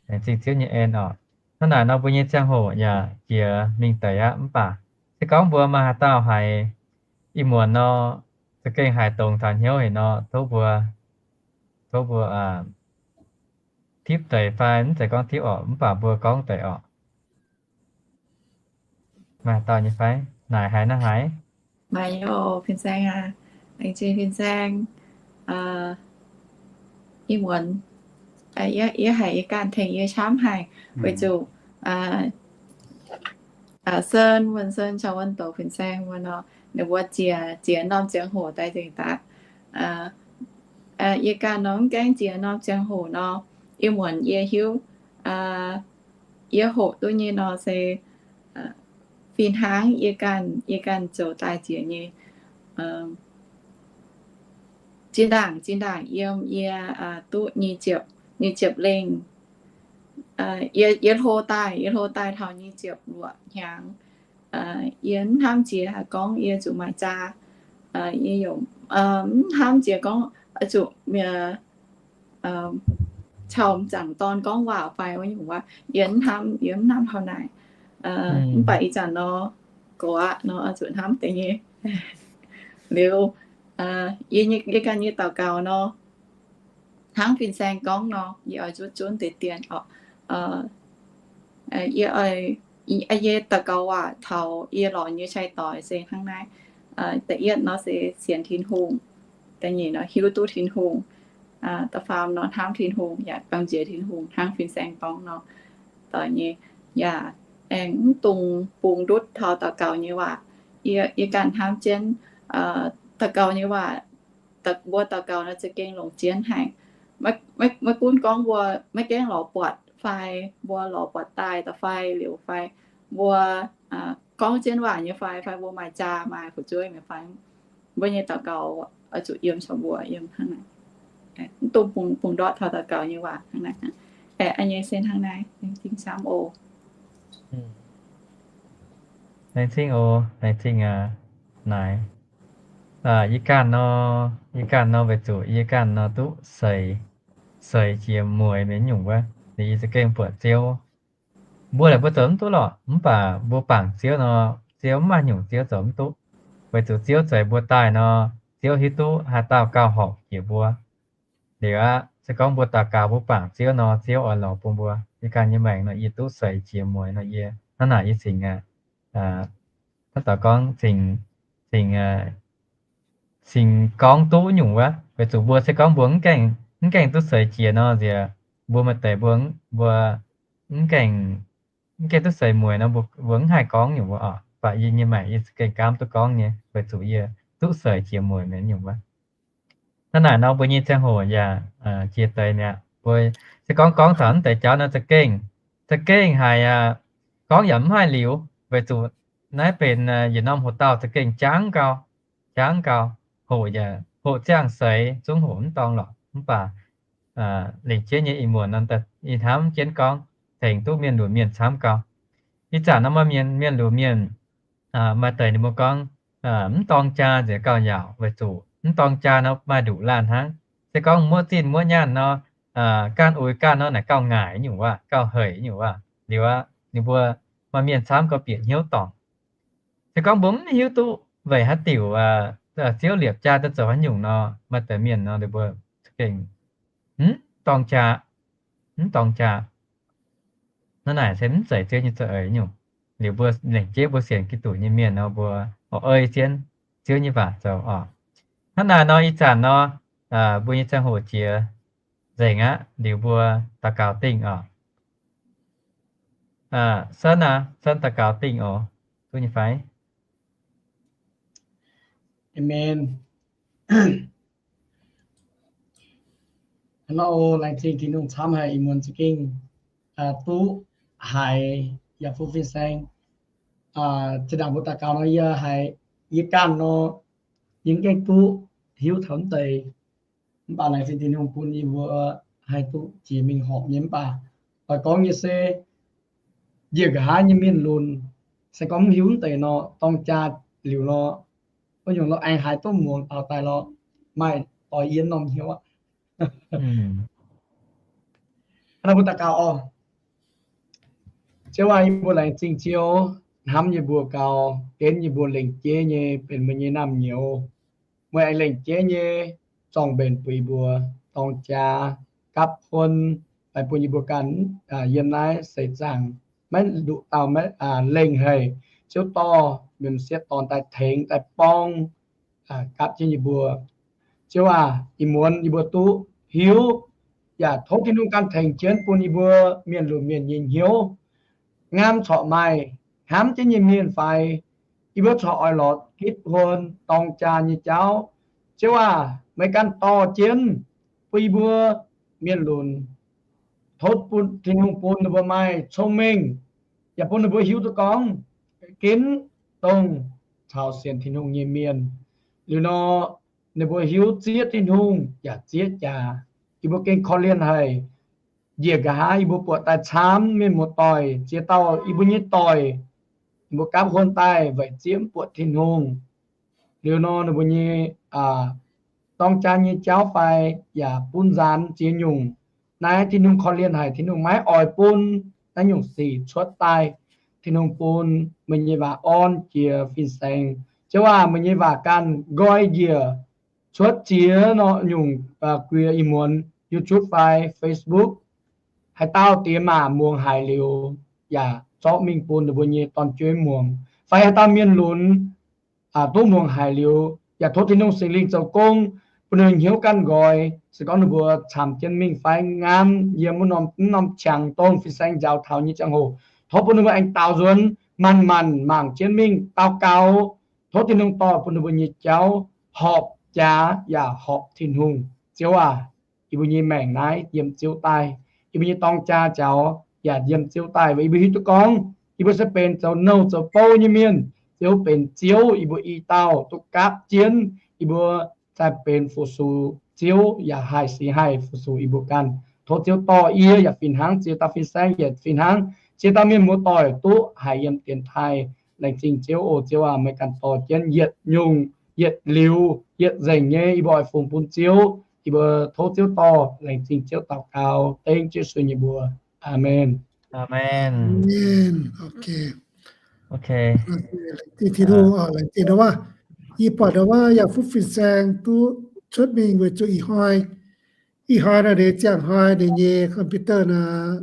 Laengz zingh Ziouv nyei en oc. Hnangv naaic nor mbuo nyei ziangh hoc yaac jiex mingh deix aqv. Mv baac se gorngv mbuo maaih haaix dauh haiz ih muonz nor, za'gengh haiz dongz taux hnyouv haic nor, tov mbuo, tov mbuo tipv deix fai mv zeiz gorngv tipv oc, mv baac mbuo gorngv deix oc. Maaih dauh nyei fai? Naaic haiz naaiv haiz. Maaih nyei oc, fin-saeng aac. Laengz zingh fin-saeng. Ih muonz yie haiz yie ganh tengx yie camv haic, weic zuqc Sen, Wuonh Sen caux Wuonh Douz fin-saeng wuov nor, ninh mbuo ziex, ziex norm ziangh hoc daaih nzengc daaih. Yie ganh nor mv gaengh ziex norm ziangh hoc nor, ih muonz yie hiuv, yie hoqc duqv nyei nor se fih hnangv yie ganh, yie ganh zoux daaih ziex nyei. Zinh ndaangc, zinh ndaangc yiem yie duqv nyic ziepc, nyic ziepc lengh, yie, yie hlo daaih, yie hlo daaih taux nyic ziepc luoqc hnyangx. Yie mv hnamv jiex gorngv yie zuqc maaih jaa, yie yaac mv hnamv jiex gorngv zuqc caux m'zangc dorn gorngv waac fai wuov nyungc waac. Yie mv hnamv, yie mv hnamv taux naaic. Mv baac ih zanc nor, gox aqv nor, zuqc hnamv deix nyei. Liuz, yie, yie ganh nyei daux gaux nor, hnangv fin-saeng gorngv nor, yie oix zunv zunv deix dien oc. Yie, yie daux gaux waac taux yie lorz nyei sai-doix se hnangv naaiv. Da'yietv nor se sienx Tin-Hungh. Da'nyeic nor hiuv duqv Tin-Hungh. Da'faam nor hnamv Tin-Hungh yaac gamh nziex Tin-Hungh hnangv fin-saeng gorngv nor. Doix nyei yaac aengx mv dungx bungx ndutv taux daux gaux nyei waac. Yie, yie ganh hnamv jienv daux gaux nyei waac, mbuo daux gaux nor za'gengh longc jienv haic. Maiv gunv gorngv mbuo maiv gaengh lorz buatc fai mbuo lorz buatc daaih da'fai liuz fai mbuo gorngv jienv waac nyei fai, fai mbuo maaih jaa maaih fu'jueiv mi'aqv fai, mbuo nyei daux gaux oix zuqc yiem caux mbuo yiem hnangv naaic. Mv dungx bungx ndortv taux daux gaux nyei waac hnangv naaic. Aeqv, nyei se hnangv naaiv, laengz zingh camv oc. Laengz zingh oc, laengz zingh aac, naaic. Yie ganh nor, yie ganh nor weic zuqc yie ganh nor duqv seix, seix jiex mueiz mienh nyungc wuov, ninh yie za'gengh buatc Ziouv. Mbuo laaix mbuo zoux mv duqv lorqc, mv baac mbuo bangc Ziouv nor, Ziouv mv maaih nyungc Ziouv zoux mv duqv. Weic zuqc Ziouv zeix mbuo daaih nor, Ziouv hiuv duqv haaix dauh gauh horpc jiex mbuo. Liuz aqv, se gorngv mbuo daux gaux mbuo bangc Ziouv nor, Ziouv oix lorz bun mbuo. Yie ganh nyei maengc nor yie duqv seix jiex mueiz nor yie hnangv naaic yie cingx, hnangv daux gorngv cingx, cingx, cingx gorngv duqv nyungc wuov. Weic zuqc mbuo se gorngv mbuo mv gaengh, mv gaengh duqv seix jiex nor nziex, mbuo maaih deix mbuo, mbuo mv gaengh, mv gaengh duqv seix mueiz nor mbuo, mbuo mv haih gorngv nyungc wuov oc. Baac yie nyei maengc yie za'gengh gaamv duqv gorngv nyei, weic zuqc yie duqv seix jiex mueiz mienh nyungc wuov. Hnangv naaic nor mbuo nyei ziangh hoc yaac jiex deix mi'aqv. Mbuo se gorngv gorngv taux naaiv deix jauv nor za'gengh, za'gengh haiz gorngv yaac mv haih liuz, weic zuqc naaiv benx yietc norm hoc-dauh za'gengh jangv gau, jangv gau, hoqc yaac hoqc ziangh seix zungv hoqc mv dorngc lorqc. Mv baac lengc jeiv nyei ih muonz nor, ih hnamv jienv gorngv tengx duqv mienh lunx mienh camv gau. Ih zanc nor maaih mienh, mienh lunx mienh, maaih deix ninh mbuo gorngv mv dorng jaa nziex gauh yaauc, weic zuqc mv dorng jaa nor maaih nduqc laanh hnangv. Se gorngv muoqv zinh muoqv nyaanh nor, ganh uix ganh nor naaic gauh ngaaic nyungc waac, gauh haic nyungc waac. Liuz aqv, ninh mbuo maaih mienh camv gauh bieqc hnyouv dorngc. Se gorngv mbuo mv hiuv duqv weic haaix diuc Ziouv liepc jaa daaih zoux haaix nyungc nor, maaih deix mienh nor ninh mbuo za'gengh mv dorng jaa, mv dorng jaa. Hnangv naaic se mv zeiz Ziouv nyei za'eix nyungc. Liuz mbuo lengc jeiv mbuo sienx Giduc nyei mienh nor mbuo oix ei jienv Ziouv nyei waac zoux oc. Hnangv naaic nor ih zanc nor, mbuo nyei ziangh hoc jiex nzengc aqv. Liuz mbuo daux gaux dingh oc. Aa, Sun aac, Sun daux gaux dingh oc. Duqv nyei fai? Amen. Hnangv nor oc, laengz zingh Tin-Hungh camv haic ih muonz za'gengh duqv haiz yaac fuqv fin-saeng. Zinh ndaangc mbuo daux gaux nor, yie haiz yie ganh nor, yie mv gaengh duqv hiuv taux mv deix. Mv baac laengz zingh Tin-Hungh bun yie mbuo haih duqv jiex mingh horpc nyei. Mv baac oix gorngv nyei se, njiec nqa'haav nyei mienh lunx, se gorngv mv hiuv mv deix nor, dorng jaa liuz nor, wuov nyungc nor aengx haiz duqv muangx taux daaih lorqc, maaih doix yie norm hnyouv aqv. Hnangv naaic mbuo daux gaux oc. Ziouv aac, yie mbuo laengz zingh Ziouv hnamv yie mbuo gaux, genv yie mbuo lengc jeiv nyei benx meih nyei naamh nyouz. Meih aengx lengc jeiv nyei zorng mbenc bun yie mbuo dorng jaa, gapv huon, fai bun yie mbuo ganh yiem naaiv seix zaangc maiv nduqc dauh maiv lengh haic. Ziouv dorh mienh m'sieqv dorn daaih tengx daaih borng gapv jienv yie mbuo. Ziouv aac, ih muonz yie mbuo duqv hiuv, yaac tov Tin-Hungh ganh tengx jienv bun yie mbuo mienh lunx mienh nyei hnyouv ngamv corc maaih hnamv jienv nyei mienh fai yie mbuo corc oix lorz gitv huon dorng jaa nyei jauv. Ziouv aac, meih ganh dorh jienv bun yie mbuo mienh lunx. Tov bun Tin-Hungh bun ninh mbuo maaih cong-mengh, yaac bun ninh mbuo hiuv duqv gorngv ginv dongh caux sienx Tin-Hungh nyei mienh. Liuz nor, ninh mbuo hiuv zieqv Tin-Hungh yaac zieqv jaax. Yie mbuo gengh korv-lienh haic. Njiec nqa'haav yie mbuo buatc daaih camv mienh muoz-doic, ziex dauh yie mbuo nyei doic, ninh mbuo gapv huon daaih weic zieqv mv buatc Tin-Hungh. Liuz nor ninh mbuo nyei dorng jaa nyei jauv fai yaac bun nzaanx ziex nyungc. Naaiv Tin-Hungh korv-lienh haic, Tin-Hungh maiv oix bun naaiv nyungc sic cuotv daaih. Tin-Hungh bun meih nyei waac orn jiex fin-saeng. Ziouv aac, meih nyei waac ganh nqoi njiec cuotv ziex nor nyungc guiex ih muonz YouTube fai Facebook. Haaix dauh diex maac muangx haiz liuz, yaac zorqv mingh bun ninh mbuo nyei dorn-jueiv muangx. Fai haaix dauh mienh lunx duqv muangx haiz liuz, yaac tov Tin-Hungh Singx Lingh zoux gong, bun ninh hnyouv ganh nqoi. Se gorngv ninh mbuo camx jienv mingh fai nqaam yiem wuov norm, wuov norm qangx dongh fin-saeng njaaux taux nyei ziangh hoc, tov bun ninh mbuo aengx daaux nzuonx manc-manc mangc jienv mingh daux gaux. Tov Tin-Hungh dorh bun ninh mbuo nyei jauv horpc jaax yaac horpc Tin-Hungh. Ziouv aac, yie mbuo nyei maengc naaiv yiem Ziouv daaih. Yie mbuo nyei dorng jaa jaux yaac yiem Ziouv daaih. Weic yie mbuo hiuv duqv gorngv yie mbuo se benx zoux nouh zoux bou nyei mienh. Ziouv benx Ziouv, yie mbuo i dauh duqv gapv jienv. Yie mbuo zaih benx fu-sux Ziouv yaac haih six haih fu-sux yie mbuo ganh. Tov Ziouv dorh yie yaac fih hnangv, ziex dauh fin-saeng yaac fih hnangv, ziex dauh mienh muoz-doic duqv haiz yiem dienx taaih. Laengz zingh Ziouv oc. Ziouv aac, meih ganh dorh jienv yietc nyungc, yietc liuz, yietc nzengc nyei yie mbuo oix fungx bun Ziouv. Yie mbuo tov Ziouv dorh. Laengz zingh Ziouv, daux gaux dengv Yesu nyei mbuox. Aamen. Aamen. Laengz zingh Tin-Hungh, laengz zingh ndau wuov. Yie buatc ndau wuov yaac fuqv fin-saeng duqv cuotv mingh weic zuqc ih hnoi, ih hnoi nor ndeic ziangh hnoi ninh nyei computer nor,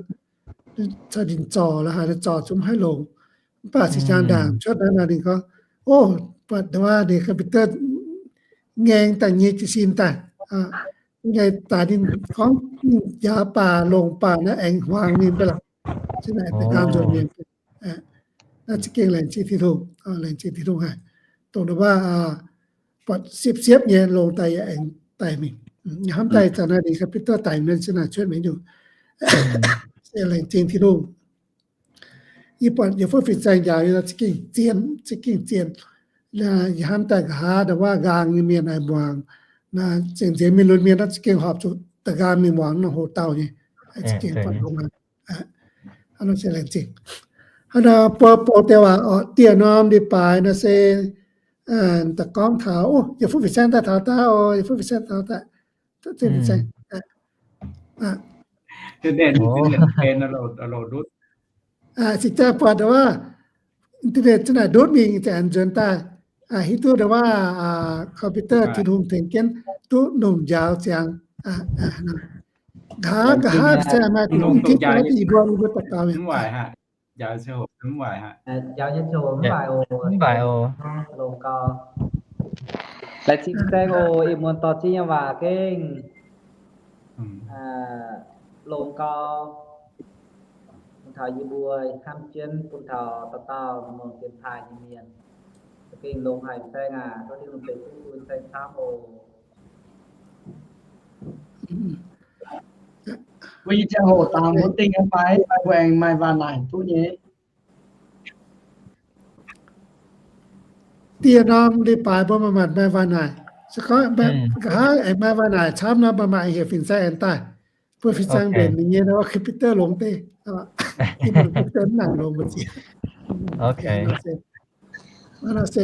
caux ninh zorc la'haaix, ninh zorc zungv mv haih longx. Mv baac se jangx ndaangc cuotv naaiv nor ninh gorngv, o, buatc ndau wuov ninh computer ngaeng daaih nyei jiez sin daaih, ngaeng daaih ninh gorngv njaaux baac longc baac naaiv aengx hmuangx mingh mv baac lorqc. Naaiv za'gengh laengz zingh Tin-Hungh, laengz zingh Tin-Hungh haic. Dongh ndau wuov buatc siepv-siepv nyei longc daaih yaac aengx daic mingh. Yaac hnamv daaih zanc naaiv ninh computer daic mingh se naaic cuotv mingh nyungc. Se laengz zingh Tin-Hungh. Yie buatc yie fuqv fin-saeng njaaux nyei nor za'gengh zien, za'gengh zien. Yie hnamv daaih nqa'haav ndau wuov nqaang nyei mienh aengx muangx, zengc nzengc mienh lunx mienh naaiv za'gengh horpc zuqc da'nqaang mingh muangx nor hoc dauh nyei. Za'gengh buatc longx aqv. Hnangv nor se laengz zingh. Hnangv nor bou, bou deix waac orqc, dieh norm leiz-baaix nor se da'gorngv taux, o, yie fuqv fin-saeng daaih taux daaih, o, yie fuqv fin-saeng taux daaih. Se jaax buatc ndau wuov internet za'naaic ndutv mingh ziouc aengx nzuonx daaih. Hiuv duqv ndau wuov computer Tin-Hungh tengx jienv duqv longc njaaux ziangx. Nqa'haav, nqa'haav se maaih Tin-Hungh tengx jienv mbuo, mbuo daux gaux mingh. Laengz zingh saeng oc, ih muonz dorh jienv nyei waac gengh longx gau. taux yie mbuo hnamv jienv bun taux dauh dauh muangx dienx taaih nyei mienh. Za'gengh longx haic, fin-saeng aac, tov Tin-Hungh ceix fuqv bun fin-saeng camv oc. Mbuo nyei ziangh hoc dangx mbuo dingh nyei fai, fai mbuo aengx maaih waac-naaic duqv nyei? Dieh norm leiz-baaix mbuo maaih, maaih, maaih waac-naaic. Se gorngv nqa'haav aengx maaih waac-naaic camv nor, maaih, maaih aengx heuc fin-saeng aengx daaih. Bun fin-saeng mbenc ninh nyei computer longx deix. Computer mv nangc longx mbu'ziex. Naaiv se, naaiv se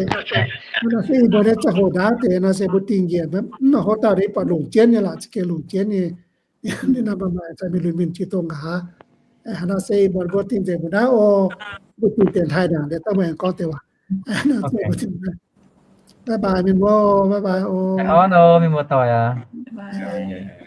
ih mbuo nyei ziangh hoc ndaauv deix nor se mbuo dingh njiec, mv maaih hlo dauh deix buatc longc jienv nyei lorqc, za'gengh longc jienv nyei. Ninh nor maaih, maaih caux mingh lunx mingh jiex dongh nqa'haav. Hnangv naaiv se ih mbuo, mbuo dingh nzengc mbuo ndaauv oc. Mbuo dingh dienx taaih ndaangc liuz dangh mbuo aengx gorngv deix waac. Naaiv se mbuo dingh. Bye bye mienh muoz, bye bye oc. Orn oc, mienh muoz doic aac.